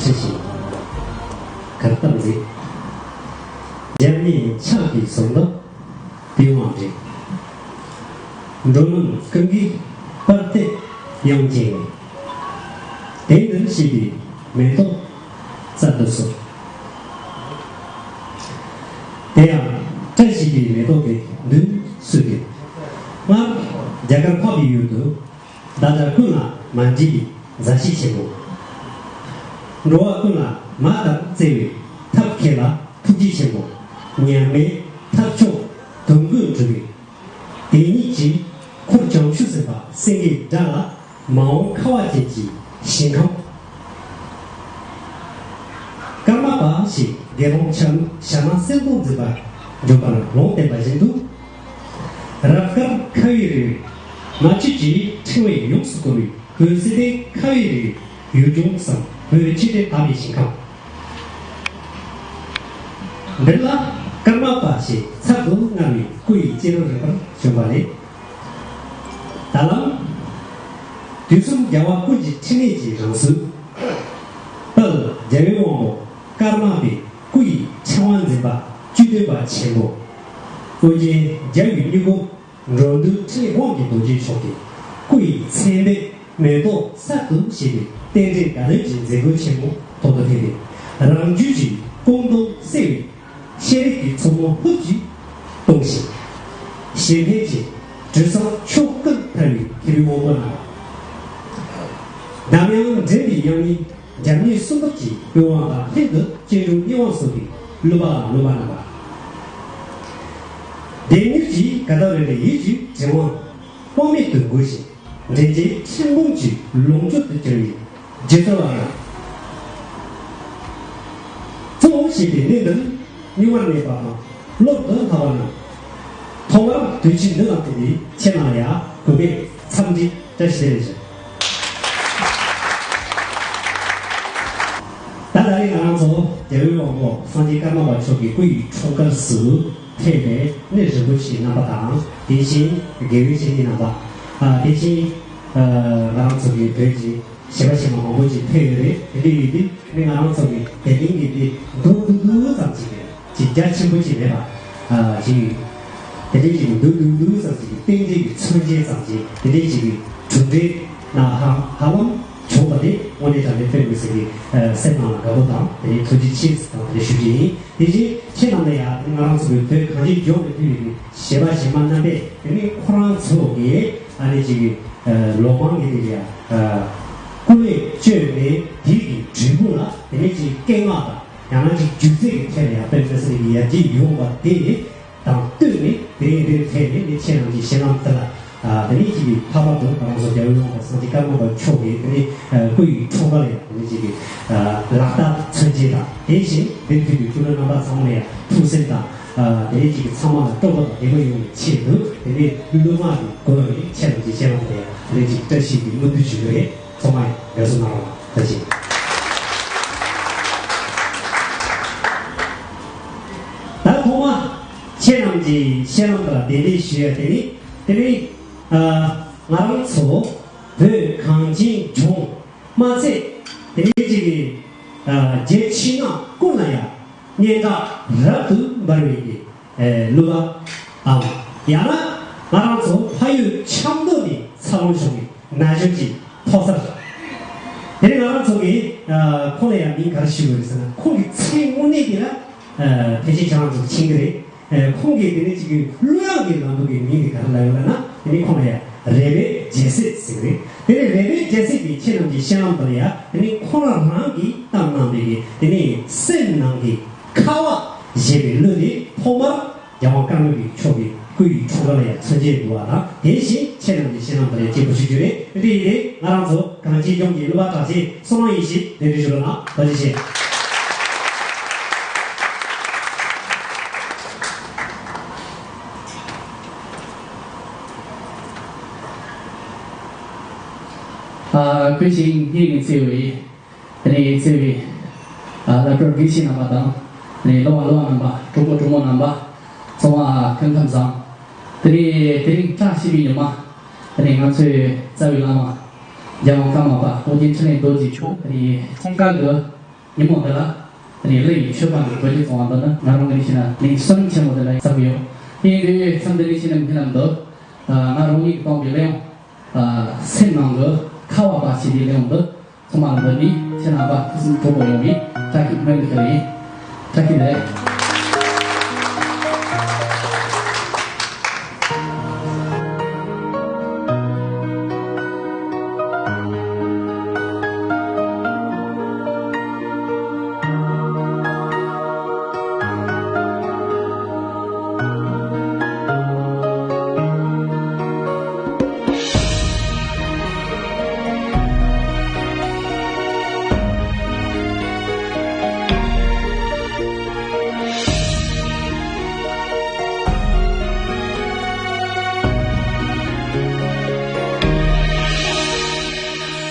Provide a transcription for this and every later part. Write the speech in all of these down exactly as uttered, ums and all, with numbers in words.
ཁྲི་ཞིག་གར་སྟབས་མཛད། རྒྱབ་གཉིས་ཕྱག་གིས་བཟུང་ལ་པི་ཝང་བསྒྲིགས། འགྲོ་ལམ་ཀུན་གྱི་པར་ཏེ་ཡང་བཅས་ནས། དེ་འདིར་བཞད་པའི་མེ་ཏོག་གསར་དུ་གསོལ། དེ་ཡང་བཀྲ་ཤིས་པའི་མེ་ཏོག་གི་མདུན་བསུས་ཏེ། སྔར་རྒྱ་གར་འཕགས་པའི་ཡུལ་དུ། བདག་ཅག་ཀུན་ལ་མ་འདྲིས་པའི་མཛའ་བཤེས་ཆེན་པོ། འགྲོ་བ་ཀུན་ལ་མ་ལྟར་བརྩེ་བའི་ཐབས་མཁས་ལ་ཐུགས་རྗེ་ཆེན་པོ། མཉམ་མེད་ཐབས་མཆོག་དོན་ཀུན་གྲུབ་པའི། དེ་ཉིད་ཀྱི་འཁོར་བྱང་ཆུབ་སེམས་དཔའ་སེང་གེའི་སྒྲ་ལ་མ་འོངས་ཁ་བ་ཅན་གྱི་ཞིང་ཁམས། ཀརྨ་པ་ཞེས་དགེ་སློང་ཕྱག་ལུ་ཞྭ་དམར་གསེར་མདོག་འཛིན་པ་འཇོམས་པར་ལུང་བསྟན་པ་བཞིན་དུ། རབ་དཀར་ཁ་བའི་རི་བོའི་མ་བཅོས་ཀྱི་ཕྲེང་བས་ཡོངས་སུ་བསྐོར་བའི་བོད་སི་ཏའི་ཁ་བའི་རི་བོའི་ཡུལ་ལྗོངས་སམ་བོད་ཆོས་སྡེ་དག་པའི་ཞིང་ཁམས། འདི་ལ་ཀརྨ་པ་ཞེས་ཚར་དུ་དངར་བའི་སྐུ་ཡི་སྤྱན་རབ་རིམ་པར་བྱོན་པ་ལས། ད་ལམ། དུས་གསུམ་རྒྱལ་བ་ཀུན་གྱི་ཕྲིན་ལས་ཀྱི་རང་གཟུགས། དཔལ་རྒྱལ་བའི་དབང་པོ་ཀརྨ་པའི་སྐུ་ཡི་ཕྲེང་བ་འཛིན་པ་བཅུད་ལྡན་པ་ཆེན་པོ། ཨོ་རྒྱན་རྒྱལ་བའི་སྙིང་པོ་འགྲོ་འདུལ་ཕྲིན་ལས་དབང་གི་རྡོ་རྗེ་མཆོག་གི་སྐུ་ཡི་མཚན་དཔེ་མེ་ཏོག་གསར་དུ་བཞད་པའི་རྟེན་འབྲེལ་དགའ་སྟོན་གྱི་མཛད་སྒོ་ཆེན་མོ་ཐོག་ཏུ་ཕེབས་ཏེ། རང་རྒྱུད་ཀྱི་ཀུན་སློང་གསལ་བའི་ཤེས་རིག་གི་མཚོ་མོ་ཧུབ་ཀྱིས་གཏོང་ཞིང་། གཞན་ཕན་གྱི་དྲི་བཟང་ཕྱོགས་ཀུན་ཐར་བའི་མཁས་པའི་དབང་པོ་རྣམས། ནམ་ཡང་འདྲེན་པའི་དབྱངས་སྙན་རྒྱབ་གཉིས་གསུམ་པོ་གྱི་དབུལ་བ་དང་ལྷན་དུ་སྤྱན་དྲུག་གཉིས་དབང་གསུམ་གྱི་བསླུ་བ་དང་བསླུ་བ་རྣམ་པ། བདེན་གཉེར་གྱི་དགའ་ཟླ་རེ་རེ་ཡིད་ཀྱི་དྲན་དབང་དབང་མེད་དུ་འགུལ་ཞིང་། འདྲེན་བྱེད་ཆེན་པོ་གྱི་ལོངས་སྤྱོད་དུ་གྱུར་བའི་རྗེ་བཙུན་ལགས། གཙོ་བོ་ཞེས་པའི་གནས་འདིར་གཉུག་མར་གནས་པའམ་སློབ་ཏུ་ལྷག་པ་རྣམས། ཐོག་མར་དུས་ཆེན་འདི་དང་བསྟུན་ཏེ་ཁྱེད་རྣམས་ལ་ཡང་གུས་པས་འཚམས་འདྲི་བཀྲ་ཤིས་བདེ་ལེགས་ཞུ། ད་ད་རེས་ང་རང་ཚོ་རྒྱལ་བའི་དབང་པོ་སངས་རྒྱས་ཀརྨ་པ་མཆོག་གི་སྐུ་ཡི་འཁྲུངས་སྐར་སུ་ཕེབས་པའི་གནས་རིན་པོ་ཆེའི་རྣམ་པ་དང་། དེ་བཞིན་དགེ་བའི་བཤེས་གཉེན་རྣམ་པ། ཨ། དེ་བཞིན་ཨ། ང་རང་ཚོ་གི་བོད་ཀྱི་གཞས་པ་གཞས་མ་མང་པོ་ཅིག་ཕེབས་ཡོད་རེད། དེ་འདྲ་ཡིན་དུས་ནི་ང་རང་ཚོ་གི་དེ་རིང་གི་འདི་མདོར་བསྡུས་བསྡུས་ཙམ་ཅིག་རེད། ཅིག་རྒྱ་ཆེན་པོ་ཅིག་མེད་པ། ཨ། ཅིག་དེ་འདྲའི་ཅིག་མདོར་བསྡུས་བསྡུས་ཙམ་ཅིག་གི་རྟེན་འབྲེལ་གྱི་མཚོན་བྱེད་ཙམ་ཅིག་དེ་འདྲའི་ཅིག་གི་གྲུབ་འབྲས་ན་ཧ་ཧ་ལམ་བྱུང་བ་དེ་དངོས་གནས་དྲང་གནས་དཔེ་མི་སྲིད་ཀྱི་ཨ། སེམས་ནང་ལ་དགའ་པོ་དང་དེ་ནས་ཐུགས་རྗེ་ཆེ་ཟེར་དང་དེ་འདྲ་ཞུ་རྒྱུ་ཡིན། དེ་བཞིན་ཁྱེད་རྣམས་ལ་ཡང་ང་རང་ཚོ་གི་བོད་གངས་ཅན་ལྗོངས་ནས་ཕེབས་པའི་གཞས་པ་གཞས་མ་རྣམ་པས་དེ་ནས་ཁོ་རང་ཚོ་གི་ཨ་ནི་ཅིག་གི་ལོ་མང་གི་དེ་ལ་ཡང་སྐུ་ལས་བསྐྱོན་ནས་དེ་གི་འབྲས་བུ་ལ་དེ་ནས་ཅིག་སྐད་ངག་དང་། ཡང་ན་ཅིག་སྒྱུ་རྩལ་གྱི་ཐད་ལ་ཡང་དཔེ་མི་སྲིད་ཀྱི་ཡར་རྒྱས་ཡོང་བ་དེ་དང་བསྟུན་ནས། དེ་རིང་འདིར་ཕེབས་ནས་ནི་ཁྱེད་རྣམས་ཀྱི་ཞལ་ལམ་དེ་ལ། ཨ། དེ་ནས་ཅིག་གི་ལྷག་པར་དུ་ང་རང་ཚོ་རྒྱལ་བའི་དབང་པོ་སངས་རྒྱས་ཀརྨ་པ་མཆོག་གི་དེ་ནས་ཨ། སྐུ་ཡི་འཁྲུངས་སྐར་ལ་ཡང་དེ་ནས་ཅིག་གི་ཨ། ལག་རྟགས་མཚོན་བྱེད་དང་། དེ་བཞིན་འདིར་ཕེབས་པའི་སྐུ་མགྲོན་རྣམ་པ་ཚང་མ་ལ་ཡང་ཐུགས་སེམས་དང་། ཨ། དེ་ནས་ཅིག་གི་ཚང་མ་ལ་སྤྲོ་པོ་དང་བདེ་པོ་ཡོང་བའི་ཆེད་དུ། དེ་ནས་གླུ་མ་གི་སྒོ་ནས་ཁྱེད་རྣམས་ཀྱི་ཞལ་ལམ་དེ་ལ་དེ་ནས་ཅིག་བཀྲ་ཤིས་ཀྱི་སྨོན་འདུན་ཞུ་གི་རེད། ཚང་མས་དགའ་བསུ་གནང་རོགས། ཐུགས་རྗེ་ཆེ། ད་ཐོག་མ་ཁྱེད་རྣམས་ཀྱི་ཞལ་ལམ་དུ་གདན་འདྲེན་ཞུ་ཡ་དེ་ནི། དེ་ནི་ཨ། ང་རང་ཚོ་བོད་གངས་ཅན་ལྗོངས་མ་ཚད། དེ་ནི་ཅིག་གི་ཨ། རྒྱལ་ཕྱི་ནང་ཀུན་ལ་ཡང་སྙན་གྲགས་རབ་ཏུ་འབར་བའི་གི་ཨེ། གླུ་བ་འམ། ཡང་ན་ང་རང་ཚོ་ཕ་ཡུལ་ཆབ་མདོ་ནས་འཚར་ལོངས་བྱུང་བའི་ན་གཞོན་གྱི་ཕོ་གསར། དེ་ནས་ང་རང་ཚོ་གིས་ཨ། ཁོང་ལ་ཡང་མིང་ག་རེ་ཞུ་དགོས་རེད་ཟེར་ན། ཁོང་གི་མཚན་དངོས་གནས་དེ་ལ་ཨ། ཕལ་ཆེར་ཁྱེད་རང་ཚོ་མཁྱེན་གྱི་རེད། ཨ། ཁོང་གིས་དེ་ནས་ཅིག་གི་གླུ་དབྱངས་ཀྱི་ལམ་ལུགས་ཀྱི་མིང་དེ་ག་རེ་ལབ་ཡོད་ལབ་ན། དེ་ནི་ཁོང་ལ་ཡང་རེ་བའི་རྒྱལ་སྲས་ཟེར་གྱི་རེད། དེ་ནས་རེ་བའི་རྒྱལ་སྲིད་པའི་ཁྱེད་རྣམས་ཀྱི་སྤྱན་ལམ་དུ་ལ་ཡ། དེ་ནས་ཁོང་རང་རང་གིས་བཏབ་གནང་བའི་གི་དེ་ནས་སེམས་ནང་གི་ཁ་བ་བཞེས་པའི་གླུ་དེ་ཐོག་མར་རྒྱལ་དབང་བཀའ་བློན་གྱི་མཆོག་གི་སྐུ་ཡི་འཁྲུངས་སྐར་ལ་ཡ་མཚོན་བྱེད་འདུག་པ་དང་། དེ་བཞིན་ཁྱེད་རྣམས་ཀྱི་སྤྱན་ལམ་དུ་ལ་ཡ་སྐྱེས་བུ་ཞུ་རྒྱུ་རེད། དེ་འདྲ་ཡིན་དུས་ང་རང་ཚོ་གངས་ཅན་ལྗོངས་ཀྱི་གླུ་བ་གྲགས་ཅན་བསོད་ནམས་ཡེ་ཤེས་གདན་འདྲེན་ཞུ་རོགས་གནང་། ཐུགས་རྗེ་ཆེ། ཨ། གུས་ཤིང་སྙིང་ནས་བརྩེ་བའི། དེ་ནས་བརྩེ་བའི། ཨ། སློབ་གྲོགས་དགེ་བཤེས་རྣམ་པ་དང་། དེ་ནས་སློབ་མ་སློབ་མ་རྣམ་པ། གྲོགས་པོ་གྲོགས་མོ་རྣམ་པ། ཚང་མ་སྐུ་ཁམས་བཟང་། དེ་ནས་དེ་རིང་བཀྲ་ཤིས་པའི་ཉི་མ། དེ་ནས་ང་ཚོའི་རྩ་བའི་བླ་མ། རྒྱལ་དབང་ཀརྨ་པ་ཨོ་རྒྱན་འཕྲིན་ལས་རྡོ་རྗེ་མཆོག་དེ་ནས་འཁྲུངས་སྐར་གྱི་ཉིན་མོ་འདི་ལ། དེ་ནས་གླུ་ཡི་མཆོད་པ་འདི་འབུལ་རྒྱུ་སོང་བ་འདི་ནི་ང་རང་གི་ནི་ཤེས་ན་ནི་བསོད་ནམས་ཆེན་མོ་དེ་ལ་བསམ་གྱི་ཡོད། དེ་ཡིན་དུས་མཚམས་འདི་ནས་ཤེས་ན་མི་རྣམས་འདི། ང་རང་ཉིད་ཀྱིས་བཏང་བའི་གླུ་དབྱངས། སེམས་ནང་གི་ཁ་བ་བ་ཞེས་པའི་གླུ་དབྱངས་འདི་ཚང་མ་ལ་འདི་ནི་ཁྱེད་རྣམ་པ་ཕུན་སུམ་ཚོགས་པོ་ཡོང་བའི་བཀྲ་ཤིས་སྨོན་འདུན་ཞུ་ཡིན། བཀྲ་ཤིས་བདེ་ལེགས།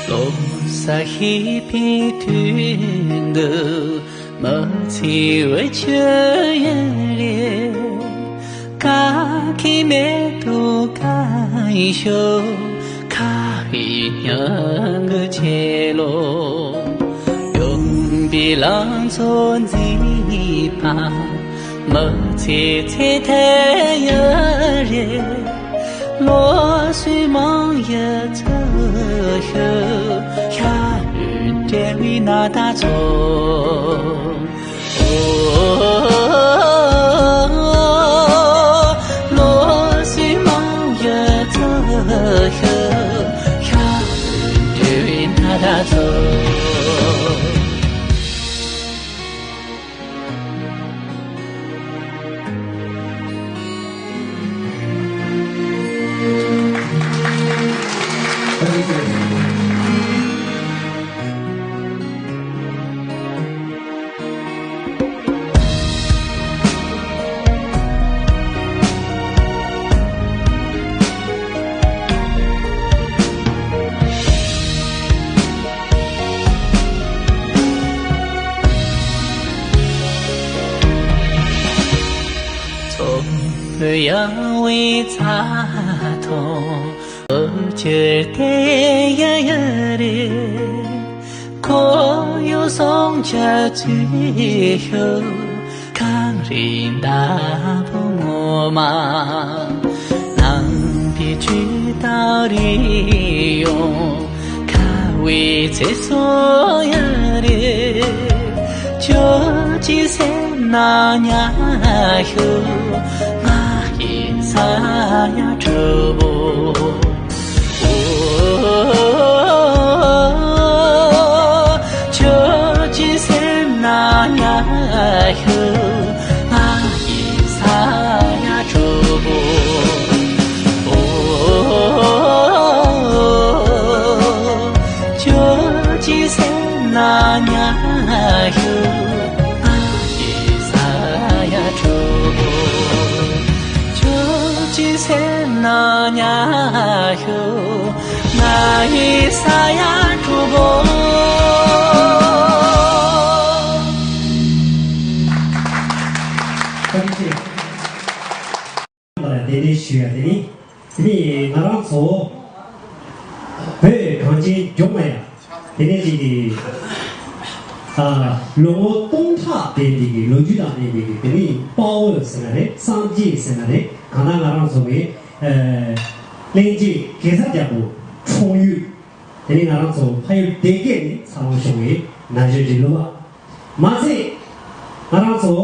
ལོ་གསར་ཤིས་པའི་དུས་འདི། མི་ཚེ་འུ་ཅག་ཡུན་རིང་། དཀའ་ཁའི་མེ་ཏོག་གང་ཤོར། ཁ་བའི་མྱང་གི་ཆེ་ལོ། ཡོང་པའི་ལང་ཚོ་འཛིན་པ། མི་ཚེ་ཚེ་ཐལ་ཡུན་རིང་། ལོ་སུམ་མང་ཡི་ཚུལ་ཤུལ། ཤ་ཡུལ་བྲལ་བའི་ན་ད་ཚོ། ལོ་སུམ་མང་ཡི་ཚུལ་ཤུལ། ཤ་ཡུལ་བྲལ་བའི་ན་ད་ཚོ། ཚོགས་ཡང་བའི་ཚ་ཐོང་། འུ་ཅག་དེ་ཡ་ཡ་རེད། ཁོར་ཡུག་སྲུང་སྐྱོབ་ཚུལ་ཤུལ། གངས་རི་འདབས་བུ་ངོ་མ། ནམ་མཁའི་ཆུ་དང་རི་ཡོང་། ཁ་བའི་ཚེ་སྲོག་ཡ་རེད། ཁྱོད་ཀྱི་སེམས་ན་ཉལ་ཤོག་ང་ཡི་ས་ཡ་དྲོ་པོ། ཁྱོད་ཀྱི་སེམས་ན་ཉལ་ཤོག་ང་ཡི་ས་ཡ་དྲོ་པོ། ཁྱོད་ཀྱི་སེམས་ན་ཉལ་ཤོག་ང་ཡི་ས་ཡ་དྲོ་པོ། ཁྱོད་ཀྱི་སེམས་ན་ཉལ་ཤོག་ང་ཡི་ས་ཡ་དྲོ་པོ། བཀྲ་ཤིས་བདེ་ལེགས་ཞུ་ཡ་དེ་ནི། དེ་ནི་ང་རང་ཚོ་བོད་གངས་ཅན་ལྗོངས་ལ་ཡ། དེ་ནས་ཅིག་གི། ཨ། ལོ་ངོ་སྟོང་ཕྲག་ལྡན་པའི་གི་ལོ་རྒྱུས་དང་ལྡན་པའི་གི་དེ་ནི་དཔའ་བོ་ཟེར་ན་རེད། སངས་རྒྱས་ཟེར་ན་རེད། གང་ལྟར་ང་རང་ཚོ་གི། ཨ། གླིང་རྗེ་གེ་སར་རྒྱལ་པོ་འཁྲུངས་ཡུལ། དེ་ནི་ང་རང་ཚོ་ཕ་ཡུལ་སྡེ་དགེ་ནས་འཚར་ལོངས་བྱུང་བའི་ན་གཞོན་གྱི་གླུ་བ། མ་ཚད། ང་རང་ཚོ།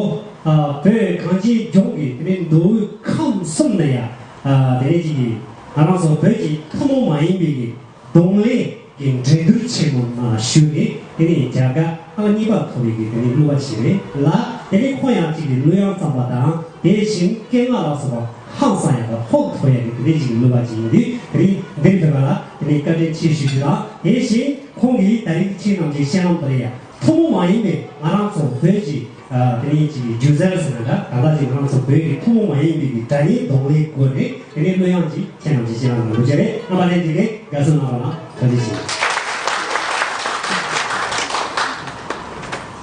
ཨ། བོད་གངས་ཅན་ལྗོངས་ཀྱི་དེ་ནི་མདོ་དབུས་ཁམས་གསུམ་ན་ཡ། ཨ། དེ་ནི་ཅིག་གི། ང་རང་ཚོ་བོད་ཀྱི་ཐུན་མོང་མ་ཡིན་པའི་གི། གདོང་ལེན་གྱི་འགྲན་བསྡུར་ཆེན་མོ་ནང་ཞུགས་ནས་དེ་ནས་རྒྱལ་ཁ་ཨང་གཉིས་པ་ཐོབ་པའི་གི་དེ་ནས་གླུ་བ་ཞིག་རེད་ལ། དེ་ནས་ཁོང་ཡང་གཅིག་གི་གླུ་དབྱངས་བརྩམས་པ་དང་དེ་བཞིན་སྐད་ངག་ལ་སོགས་པ་ཧང་སང་ཡག་དང་ཧོབ་ཐོབ་ཡག་གི་དེ་འདྲའི་གཅིག་གི་གླུ་བ་ཅིག་ཡིན་དུས། དེ་རིང་འདིར་ཕེབས་པ་ལ་དེ་ནས་བཀའ་དྲིན་ཆེ་ཞུ་རྒྱུ་དང་། དེ་བཞིན་ཁོང་གིས་ད་རིང་ཁྱེད་རྣམས་ཀྱི་སྤྱན་ལམ་དུ་ལ་ཡང་ཐུན་མོང་མ་ཡིན་པའི་ང་རང་ཚོ་བོད་ཀྱི་ཨ་དེ་ནས་ཅིག་སྒྱུ་རྩལ་ཟེར་ན་འདྲ། ད་ལྟ་ཅིག་ང་རང་ཚོ་བོད་ཀྱི་ཐུན་མོང་མ་ཡིན་པའི་གི་སྒྲ་སྙན་གདོང་ལེན་སྒོ་ནས་དེ་ནས་གླུ་དབྱངས་ཀྱི་ཁྱེད་རྣམས་ཀྱི་སྤྱན་ལམ་དུ་འགྲོ་རྒྱུ་རེད། རྣམ་པ་ལྷན་རྒྱས་ཀྱིས་དགའ་བསུ་གནང་རོགས་གནང་། ཐུགས་རྗེ་ཆེ།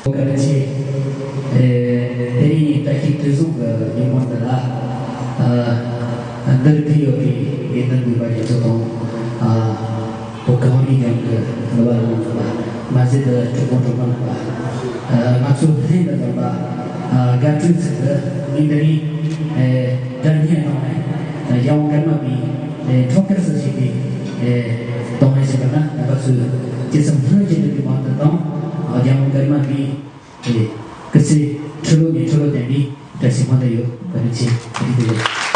བཀའ་དྲིན་ཆེ། ཨེ། དེ་རིང་བཀྲ་ཤིས་དུས་གསུམ་གྱི་ཉིན་མོ་འདི་ལ། ཨ། འདིར་ཕེབས་ཡོད་པའི་དགེ་འདུན་པ་དགེ་ཚོགས་དང་། ཨ། བོད་གངས་རིའི་ལྗོངས་ཀྱི་གླུ་བ་གླུ་བ་རྣམ་པ། མ་ཟད་དུ་གྲོགས་པོ་གྲོགས་མོ་རྣམ་པ། ཨ། ང་ཚོ་ལྷན་དུ་འཛོམས་པ། ཨ། དགའ་སྤྲོའི་ཚུལ་དུ་ངས་འདི་རིང་། ཨེ། སྒྲ་སྙན་གདོང་ལེན། ཨ། རྒྱལ་དབང་ཀརྨ་པའི། ཨེ། འཁྲུངས་སྐར་སྲི་ཞུ་གི། ཨེ། གདོང་ལེན་ཞུས་པ་ན། རྣམ་པ་ཚོས་ཇི་ཙམ་སྣང་ཆེན་དུ་གི་དབང་དུ་བཏང་། རྒྱལ་དབང་ཀརྨ་པའི། ཨེ། སྐུ་ཚེ་ཁྲི་ལོ་ནས་ཁྲི་ལོ་བརྟན་པའི་བཀྲ་ཤིས་སྨོན་འདུན་ཡོད། བཀའ་དྲིན་ཆེ། བཀའ་དྲིན་ཆེ།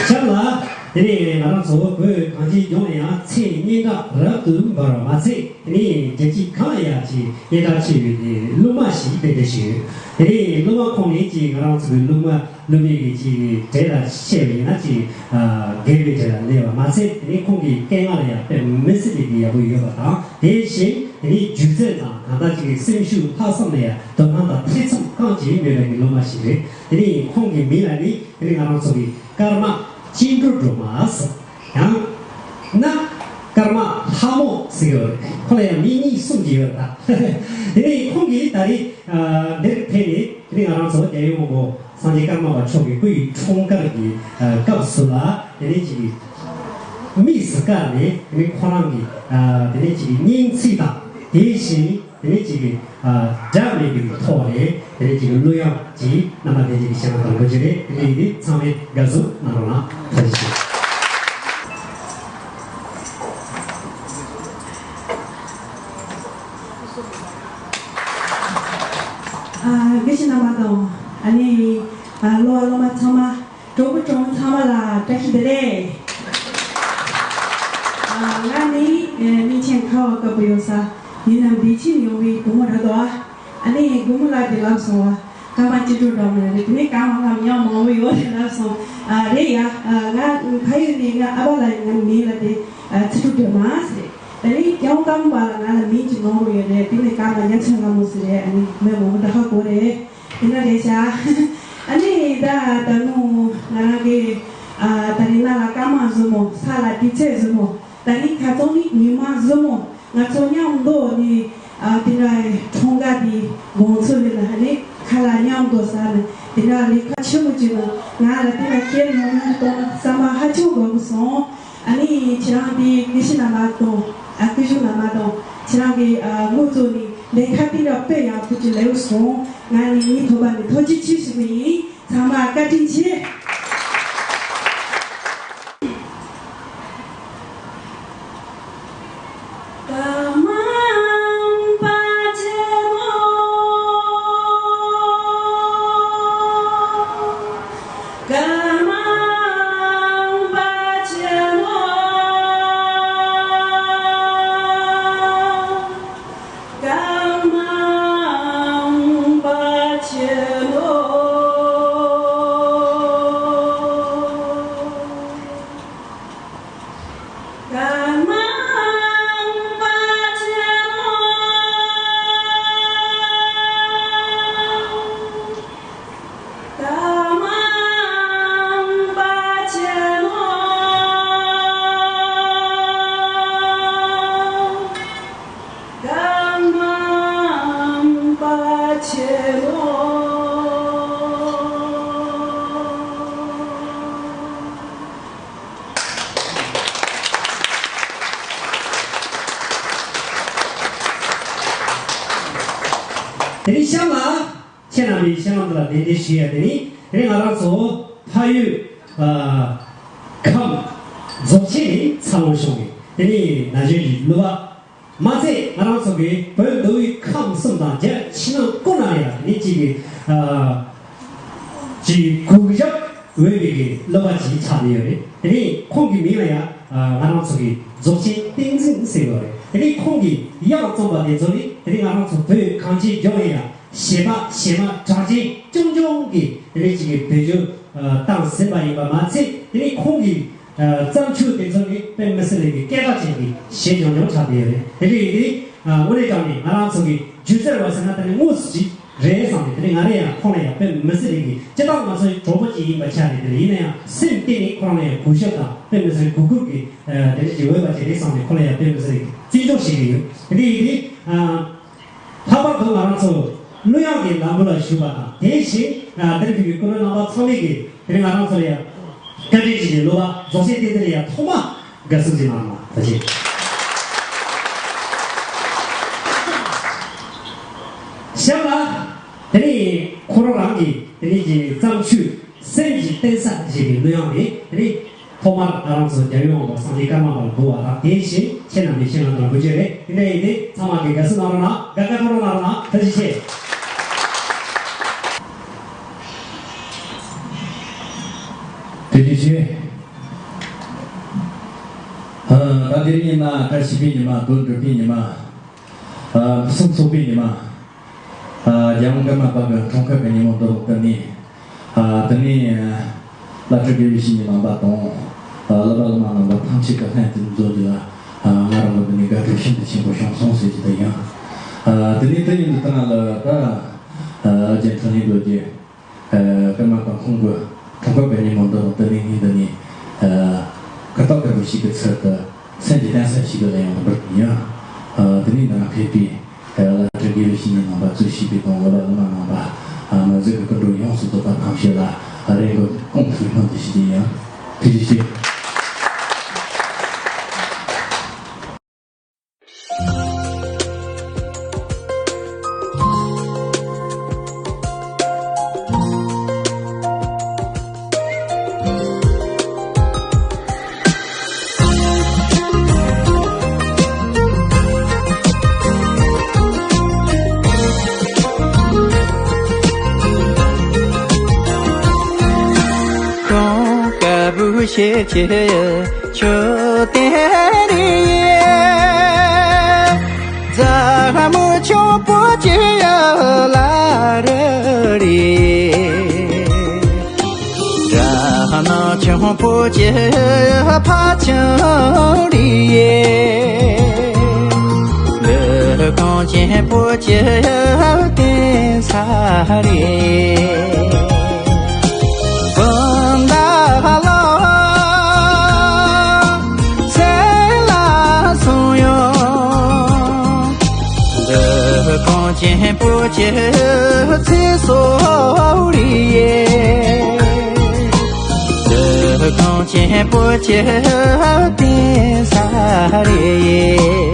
ཆབ་ལ། དེ་ནས་ང་རང་ཚོ་བོད་གངས་ཅན་ལྗོངས་ལ་ཡང་ཚེས་སྙན་གྲགས་རབ་ཏུ་འབར་བ་མ་ཚད། དེ་ནས་རྒྱལ་སྤྱི་གང་ལ་ཡང་ཅིག་སྙན་གྲགས་ཆེ་བའི་གླུ་མ་ཞིག་གཏན་འཁེལ་ཞུས་ཡོད། དེ་ནས་གླུ་མ་ཁོངས་ནས་ཅིག་ང་རང་ཚོའི་གླུ་མ་གླུ་མའི་གི་ཅིག་གྲས་ལ་བཤད་པ་ཡིན་ན་ཅིག་ཨ་རྒན་པའི་གྲས་ལ་སླེབས་པ་མ་ཚད། དེ་ནས་ཁོང་གི་སྐད་ངག་ལ་ཡང་དཔེ་མི་སྲིད་པའི་གི་ཡག་པོ་ཡོད་པ་དང་། དེ་བཞིན་དེ་ནས་སྒྱུ་རྩལ་དང་གང་ལྟར་ཅིག་གི་སེམས་ཤུགས་ལྷག་བསམ་ལ་ཡང་དོ་སྣང་དང་ཐེ་ཚོམ་གང་ཅིག་མེད་པའི་གི་གླུ་མ་ཞིག་རེད། དེ་ནས་ཁོང་གི་མིང་ལ་ནི་དེ་ནས་ང་རང་ཚོ་གི་ཀརྨ་སྐྱིད་འགྲོ་སྒྲོལ་མ་ཟེར། ཡང་ན་ཀརྨ་ལྷ་མོ་ཟེར་གྱི་ཡོད་རེད། ཁོ་ལ་ཡང་མིང་གཉིས་གསུམ་ཅིག་ཡོད་རེད་ད། དེ་ནས་ཁོང་གིས་ད་རེས་ཨ་འདིར་ཕེབས་ནས་དེ་ནས་ང་རང་ཚོ་རྒྱལ་ཡུམ་དབང་པོ་སངས་རྒྱས་ཀརྨ་པ་མཆོག་གི་སྐུ་ཡི་འཁྲུངས་སྐར་གྱི་ཨ་སྐབས་སུ་ལ་དེ་ནས་ཅིག་གི་དམིགས་སུ་བཀར་ནས། དེ་ནས་ཁོ་རང་གི་ཨ་དེ་ནས་ཅིག་གི་སྙན་ཚིག་དང་། དེ་བཞིན་དེ་ནས་ཅིག་གི་ཨ་སྒྲ་མེད་པའི་ཐོག་ནས་དེ་ནས་ཅིག་གི་གླུ་དབྱངས་ཀྱིས་རྣམ་པ་ལྷན་རྒྱས་ཀྱི་སྤྱན་སྔར་དུ་འགོད་རྒྱུ་རེད། དེ་ནས་ཡིན་དུས་ཚང་མས་དགའ་བསུ་གནང་རོགས་གནང་། ཐུགས་རྗེ་ཆེ། ཨ། དགེ་བཤེས་རྣམ་པ་དང་། ཨ་ནི། ཨ། སློབ་པ་སློབ་མ་ཚང་མ། གྲོགས་པོ་གྲོགས་མོ་ཚང་མ་ལ་བཀྲ་ཤིས་བདེ་ལེགས། ཨ། ང་ནི། ཨེ། མིང་ཆེན་ཁ་བ་དཀར་པོ་ཡོད་ས། ཡུན་ནན་བདེ་ཆེན་ཡོང་བའི་བུ་མོ་རེད་དོ། ཨ། ཨ་ནི་དགོང་མོ་ལ་དེ་ལབ་སོང་བ། སྐར་མ་བཅུ་དྲུག་འགྲོ་མ་རེད། དེ་ནས་སྐར་མ་ལྔ་མི་ཡང་མང་པོ་ཡོད་རེད་ལབ་སོང་། ཨ་རེད་ཡ། ཨ་ང་ཕ་ཡུལ་ནས་ང་ཨ་ཕ་ལ་ང་མིང་ལ་དེ་ཨ་ཚེ་སྒྲུབ་སྒྲོལ་མ་ཟེར་རེད། དེ་ནས་རྒྱལ་དབང་ཀརྨ་པ་ལ་ང་ལ་མིང་གཅིག་ནོར་བ་ཡོད་རེད། དེ་ནས་སྐར་མ་ཉི་ཤུ་ལྔ་མོ་ཟེར་རེད། ཨ་ནི་མི་མང་པོ་ད་ཧ་གོ་རེད། དེ་འདྲ་རེད་ཤག་ཨ་ནི་ད་ད་ནུ་ང་རང་གི་ཨ་ད་རེས་ན་ལ་སྐར་མ་བཟོ་མོ། ས་ལ་དུས་ཚོད་བཟོ་མོ། ད་ནི་ཁ་སང་ནི་ཉི་མ་བཟོ་མོ། ང་ཚོ་མཉམ་དུ་ནི་ཨ་དེ་འདྲ་འཁྲུངས་སྐར་དེ་དགོང་ཚོད་ལ་ནི་ཁ་ལག་མཉམ་དུ་ཟ་ནི་དེ་འདྲ་ལས་ཀ་ཆེན་པོ་བྱས་ནི་ང་ལ་དེ་འདྲ་ཁྱེད་ཉུང་ཉུང་གཏོང་ན་བསམ་པ་ཧ་ཅང་དགའ་པོ་སོང་། ཨ་ནི་ཁྱེད་རང་དེ་དགེ་བཤེས་རྣམ་པ་དང་ཨ་སྐུ་གཞོན་རྣམ་པ་དང་ཁྱེད་རང་གི་ཨ་དངོས་གཙོ་ནི་ལས་ཀ་དེ་འདྲ་དཔེ་ཡག་པོ་ཅིག་ལས་སོང་། ང་ནི་ངའི་ཐོག་པ་ནས་ཐུགས་རྗེ་ཆེ་ཞུ་གི་ཡིན། ཚང་མ་བཀའ་དྲིན་ཆེ། དེ་ནི་གཤམ་ལ། ཁྱེད་རྣམ་པའི་ཤེས་ལམ་དུ་ལ་གདན་འདྲེན་ཞུ་ཡ། དེ་ནི་དེ་ནི་ང་རང་ཚོ་ཕ་ཡུལ་ཨ་ཁམས་རྫོགས་ཆེན་ནས་འཚར་ལོངས་བྱུང་བའི་དེ་ནི་ན་གཞོན་གྱི་གླུ་བ་མ་ཚད། ང་རང་ཚོ་གི་བོད་མདོ་དབུས་ཁམས་གསུམ་དང་རྒྱལ་ཕྱི་ནང་ཀུན་ན་ཡང་དེ་ནི་གཅིག་གི་ཨ་གཅིག་གི་གུས་ཞབས་འོས་པའི་གི་གླུ་བ་ཅིག་ཆགས་ནས་ཡོད་རེད། དེ་ནི་ཁོང་གི་མིང་ལ་ཡང་ཨ་ང་རང་ཚོ་གི་རྫོགས་ཆེན་བསྟན་འཛིན་ཟེར་ཡོད་རེད། དེ་ནི་ཁོང་གིས་གཡང་རྩོམ་པ་དེ་ཚོ་ནི་དེ་ནི་ང་རང་ཚོ་བོད་གངས་ཅན་ལྗོངས་ལ་ཡང་གཞས་པ་གཞས་མ་གྲགས་ཅན་རྐྱང་རྐྱང་གིས་དེ་རིང་གཅིག་གི་བེད་སྤྱོད་བཏང་ཟིན་པ་ཡིན་པ་མ་ཚད། དེ་ནི་ཁོང་གི་བརྩམས་ཆོས་དེ་ཚོ་ནི་དཔེ་མི་སྲིད་ལས་ཀྱི་སྐད་གྲགས་ཅན་གྱི་གཞས་རྐྱང་རྐྱང་ཆགས་བསྡད་ཡོད་རེད། དེ་འདྲ་ཡིན་དུས་དངོས་གནས་དྲང་ནས་ང་རང་ཚོ་གི་སྒྱུ་རྩལ་བ་ཟེར་ན་དེ་ནི་དངོས་སུ་ཅིག་རེད་བསམ་ནས། དེ་ནི་ང་རང་ཡང་ཁོང་ལ་ཡང་དཔེ་མི་སྲིད་ལས་ཀྱི་སྤྱིར་བཏང་ང་ཚོའི་གྲོགས་པོ་ཅིག་ཡིན་པ་ཆགས་ནས། དེ་ནི་ཡིན་ན་ཡང་སེམས་གཏིང་ནས་ཁོ་རང་ལ་ཡང་གུས་ཞབས་དང་དཔེ་མི་སྲིད་གུས་བཀུར་གྱི་དེ་འདྲ་ཅིག་འོས་པ་ཅིག་རེད་བསམ་ནས་ཁོང་ལ་ཡང་དཔེ་མི་སྲིད་ལས་ཀྱི་བརྩི་འཇོག་བྱེད་ཀྱི་ཡོད། དེ་འདྲ་ཡིན་དུས། ལྷག་པར་དུ་ང་རང་ཚོ་གླུ་དབྱངས་ཀྱི་ལམ་བུ་ལ་ཞུགས་པ་དང་། དེ་བཞིན་འདིར་ཕེབས་པའི་སྐུ་མགྲོན་རྣམ་པ་ཚང་མས་ཀྱིས་དེ་རིང་ང་རང་ཚོ་ལ་ཡང་བཀའ་དྲིན་ཆེ་ཞུ་གི་ཡོད། གླུ་བ་རྫོགས་ཆེན་བསྟན་འཛིན་ལ་ཡང་ཐོག་མ་དགའ་བསུ་ཞུ་གནང་བ་ཐུགས་རྗེ་ཆེ། གཤམ་ལ་དེ་ནི་ཁོ་རང་རང་གི་དེ་ནི་གྱི་བརྩམས་ཆོས་སེམས་ཀྱི་བརྟེན་ས་ཞེས་པའི་གླུ་དབྱངས་དེ་དེ་ནི། ཐོག་མར་ང་རང་ཚོ་རྒྱལ་ཡོངས་པ་སངས་རྒྱས་ཀརྨ་པ་ལ་འབུལ་བ་དང་། དེ་བཞིན་ཁྱེད་རྣམས་ནས་ཤིང་ལ་དང་འབུལ་རྒྱུ་རེད། དེ་འདྲ་ཡིན་ཏེ་ཚང་མ་གིས་དགའ་བསུ་གནང་རོགས་གནང་། དགའ་དགའ་གཏོང་རོགས་གནང་རོགས་གནང་། ཐུགས་རྗེ་ཆེ། ཐུགས་རྗེ་ཆེ། ཨ། ད་དེ་རིང་ཡིན་ན་བཀྲ་ཤིས་པའི་ཉི་མ། དོན་འགྲུབ་པའི་ཉི་མ། ཨ། གསུང་ཚོགས་པའི་ཉི་མ། ཨ། རྒྱལ་དབང་ཀརྨ་པ་གི་འཁྲུངས་སྐར་གྱི་ཉིན་མོ་འདི་རུ་དེ་ནས། ཨ། དེ་ནས་བླ་སྤྲུལ་དགེ་བའི་བཤེས་གཉེན་རྣམ་པ་དང་། ཨ། བསླབ་པ་བསླབ་མ་རྣམ་པ་ཐམས་ཅད་ཀྱི་ལྷན་དུ་འཛོམས་རྒྱུ་ལ། ཨ། ང་རང་ལ་དེ་ནས་དགའ་སྤྲོ་ཤིན་ཏུ་ཆེན་པོ་བྱུང་སོང་ཟེར་རྒྱུ་དེ་ཡིན། ཨ། དེ་ནས་དེ་ཡིན་དུས་ད་ང་ལ་ད། ཨ། རྒྱལ་འཕྲིན་ལས་འགོད་རྒྱུ། ཨ། ཀརྨ་པ་ཁོང་གི་འཁྲུངས་སྐར་གྱི་ཉིན་མོ་འདི་རུ་དེ་ནས་ངས་འདི་ནས། ཨ། ཀུན་སྟོབས་དཀར་པོ་ཞིག་གི་ཚུལ་དུ་སེམས་ཀྱི་བརྟེན་ས་ཞིག་ལ་ཡང་འབུལ་གྱི་ཡིན། ཨ། དེ་ནས་འདི་ན་ཕེབས་པའི། ཨ། བླ་སྤྲུལ་དགེ་བའི་བཤེས་གཉེན་རྣམ་པ་གཙོས་བྱས་པའི་དང་བླ་བླ་མ་རྣམ་པ། ཨ། མི་ཟུར་གྱི་སྐུ་མགྲོན་ཡོངས་སུ་རྫོགས་པ་ཐམས་ཅད་ལ། ཨ། རེ་སྐུལ་སྐུ་གཟུགས་སྙིང་ཐིག་ཞུ་རྒྱུ་ཡིན། ཐུགས་རྗེ་ཆེ། ཁོང་དཀར་པོ་ཤེས་ཆེ་ཆོས་དེ་རེད། རྫ་མོ་ཆུང་པོ་ཆེ་ཡ། པོ་ཆེ་ཕ་ཆུང་རི་ཡེ། འདི་གངས་ཅན་པོ་ཆེ་བསྟན་ས་རེད། བུམ་ཟླ་ལོ་སེང་ལ་སོང་ཡོང་། འདི་གངས་ཅན་པོ་ཆེ་ཚེ་སྲོག་རེད། འདི་གངས་ཅན་པོ་ཆེ་བསྟན་ས་རེད།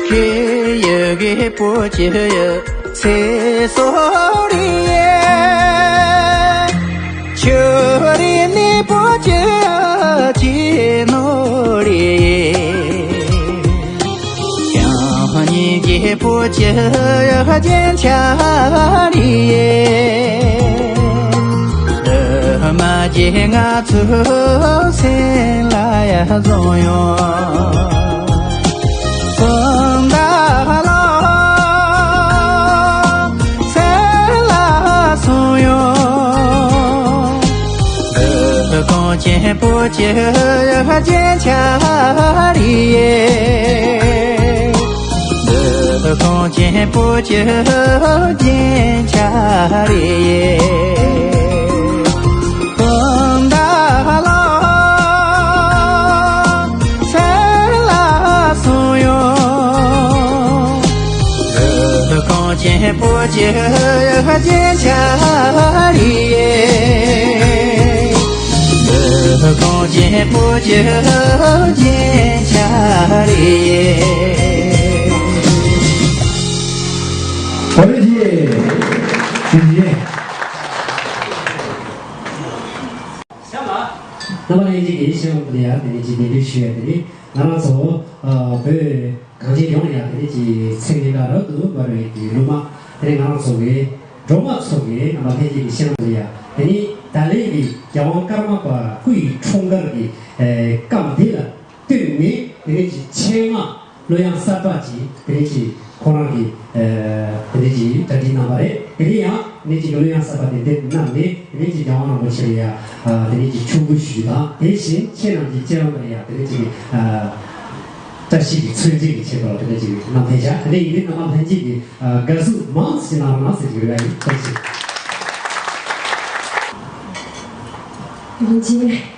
ཁྱེད་ཡི་གེ་པོ་ཆེ་ཡི་ཚེ་སྲོག་རེད། ཆུ་རེད་ནི་པོ་ཆེ་ཡི་ནོར་རེད། ཀྱང་སྙིང་རྗེ་པོ་ཆེ་ཡི་རྒྱན་ཆ་རེད། འདི་མ་བརྗེད་ང་ཚོའི་སེམས་ལ་ཡ་བཟུང་ཡོང་། བུམ་ཟླ་ལོ་སེང་ལ་སོང་ཡོང་། འདི་གངས་ཅན་པོ་ཆེ་ཡི་རྒྱན་ཆ་རེད། འདི་གངས་ཅན་པོ་ཆེ་རྒྱན་ཆ་རེད། བུམ་ཟླ་ལོ་སེང་ལ་སོང་ཡོང་། འདི་གངས་ཅན་པོ་ཆེ་ཡི་རྒྱན་ཆ་རེད། འདི་གངས་ཅན་པོ་ཆེ་རྒྱན་ཆ་རེད། བོད་རིགས་ཀྱི་རྣམ་པ་ལྷན་རྒྱས་ཀྱིས་ཤེས་རབ་ལ་ཡ་དེ་ནས་ཀྱི་གདན་འདྲེན་ཞུ་ཡ་དེ་ནི་ང་རང་ཚོ་བོད་གངས་ཅན་ལྗོངས་ལ་ཡ་དེ་ནས་ཀྱི་ཚེ་འདི་འདྲ་རབ་ཏུ་དབར་བའི་གི་སློབ་མ་དེ་ནས་ང་རང་ཚོ་གི་སྒྲོལ་མ་ཚོ་གི་རྣམ་པ་ལྷན་རྒྱས་ཀྱི་ཤེས་རབ་ལ་ཡ་དེ་ནི་ད་ལན་གྱི་རྒྱལ་དབང་ཀརྨ་པ་སྐུ་ཡི་འཁྲུངས་སྐར་གྱི་སྐབས་འདི་ལ་བསྟུན་ནས་དེ་ནས་ཀྱི་ཆེད་མངགས་གླུ་དབྱངས་གསར་པ་ཅིག་དེ་རིང་གི་ཁོ་རང་གི་ཨ་དེ་རིང་གི་གྲ་སྒྲིག་གནང་བ་རེད། དེ་རིང་ཡང་དེ་རིང་གི་གླུ་དབྱངས་གསར་པ་དེ་འདིར་བསྣམས་ནས་དེ་རིང་གི་རྒྱལ་དབང་རིན་པོ་ཆེ་ལ་ཡང་ཨ་དེ་རིང་གི་ཆོ་འབུལ་ཞུ་རྒྱུ་དང་། དེ་བཞིན་ཁྱེད་རྣམས་ཀྱི་སྤྱན་ལམ་ལ་ཡང་དེ་རིང་གི་ཨ་བཀྲ་ཤིས་ཀྱི་མཚོན་བྱེད་ཀྱི་ཆེད་དུ་དེ་རིང་གི་གནང་ཕེབས་བྱ། དེ་རིང་ཡིན་དུས་རྣམ་པ་ལྷན་རྒྱས་ཀྱི་ཨ་དགའ་བསུ་མང་ཙམ་ཞིག་གནང་རོགས་གནང་ཟེར་གྱི་ཡོད་ལ་ཡིན། ཐུགས་རྗེ་ཆེ། ལྷན་རྒྱས།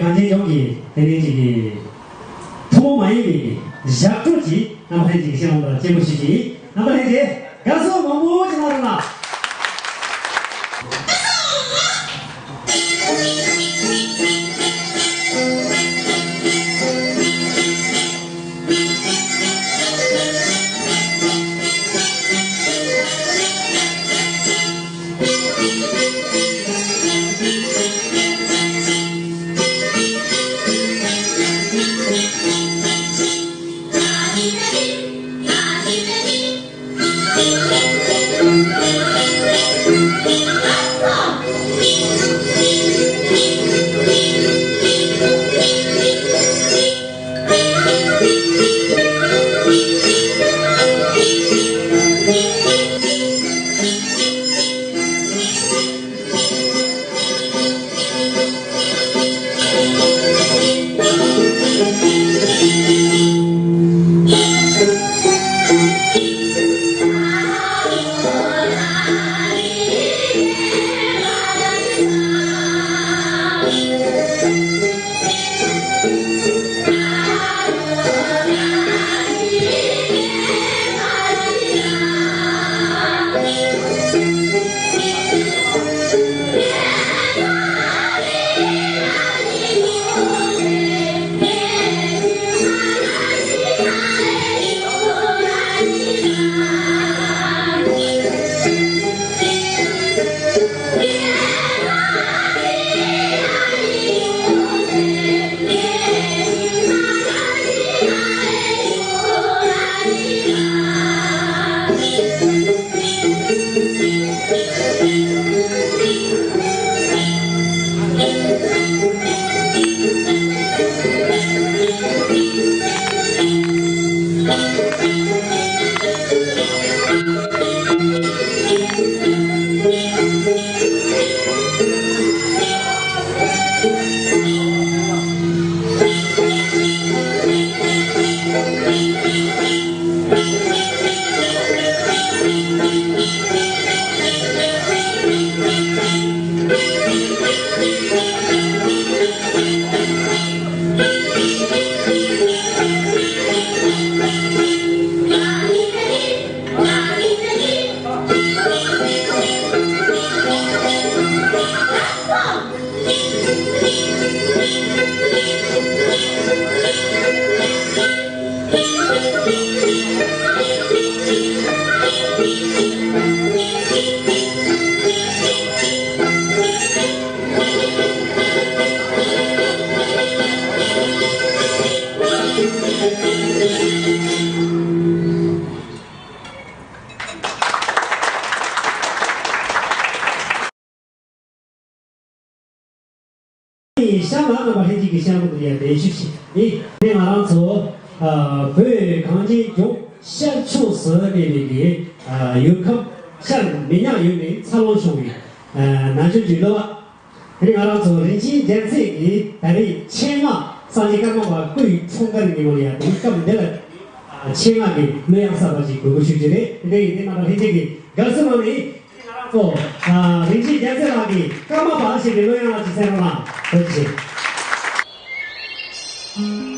གངས་ཅན་ལྗོངས་ཀྱི་དེ་རིང་གཅིག་གི་ཐུན་མོང་མ་ཡིན་པའི་ཞབས་བྲོ་ཅིག་རྣམ་པ་ལྷན་རྒྱས་ཀྱི་ཤེས་ཡོན་དང་སྤྱན་འབུལ་ཞུ་རྒྱུ་ཡིན། རྣམ་པ་ལྷན་རྒྱས་དགའ་བསུ་མང་པོ་ཅིག་གནང་རོགས་གནང་། ཤར་ལ་རྣམ་པ་ལྷན་རྒྱས་ཀྱི་ཤར་ལ་དུ་ཡང་གདན་ཞུ་ཞིག་ནི་དེ་ང་རང་ཚོ་ཨ་བོད་གངས་ཅན་ལྗོངས་ཤར་ཕྱོགས་སུ་གནས་པའི་གི་ཨ་ཡུལ་ཁམས་ཤར་མི་ཉག་ཡུལ་ནས་འཚར་ལོངས་བྱུང་བའི་ཨ་ན་གཞོན་གྱི་གླུ་བ། དེ་ནི་ང་རང་ཚོ་རིན་ཆེན་རྒྱལ་མཚན་གྱིས་ད་རེས་ཆེད་མངགས་སངས་རྒྱས་ཀརྨ་པ་སྐུའི་འཁྲུངས་སྐར་ཉིན་མོ་ལ་ཡང་དེ་རིང་སྐབས་འདི་ལ་ཆེད་མངགས་ཀྱི་གླུ་དབྱངས་གསར་པ་ཞིག་འགོད་སྐུར་ཞུ་རྒྱུ་རེད། དེ་འདྲ་ཡིན་དུས་རྣམ་པ་ལྷན་རྒྱས་ཀྱིས་དགའ་བསུ་གནང་ནས། ང་རང་ཚོ་ཨ་རིན་ཆེན་རྒྱལ་མཚན་ལགས་ཀྱིས་ཀརྨ་པ་ཞེས་པའི་གླུ་དབྱངས་ལ་ཅིག་གསན་རོགས་གནང་། ཐུགས་རྗེ་ཆེ།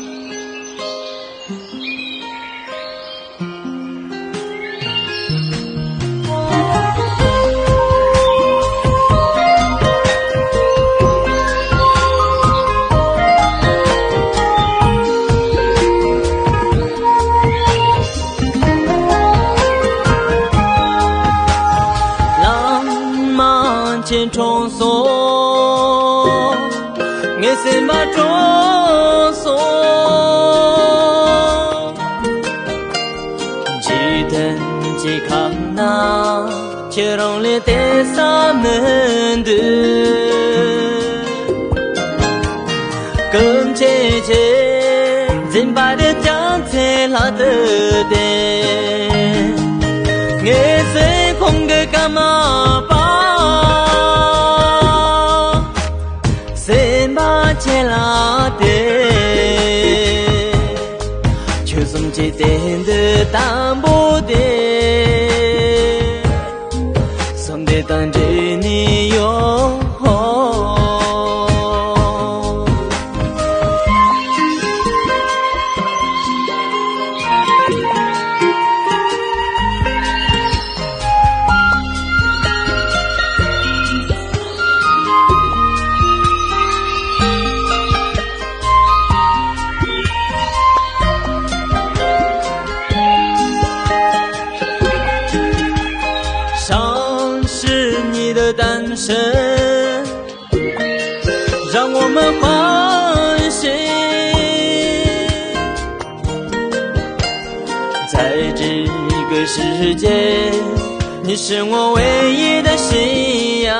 བླ་མ་ཁྱེད་གྲོངས་སོང་། ངའི་སེམས་པ་གྲོངས་སོང་། འཇིག་རྟེན་གྱི་ཁམས་ན་ཁྱེད་རང་ལས་དེ་ས་མི་འདུག། སྐུ་མཁྱེན་ཆེ་འཛིན་པ་རེ་རྒྱལ་མཚན་ལྷ་དུ་བསྟེན། ངའི་སེམས་ཁོང་གི་ཀརྨ་པ། སེམས་པ་ཁྱེད་ལ་དེ། ཆོས་གསུམ་གྱི་རྟེན་འདི་དམ་པོ་དེ། བསམ་འདི་དང་འདྲེས་ནས་ཡོད། 这个世界，你是我唯一的信仰。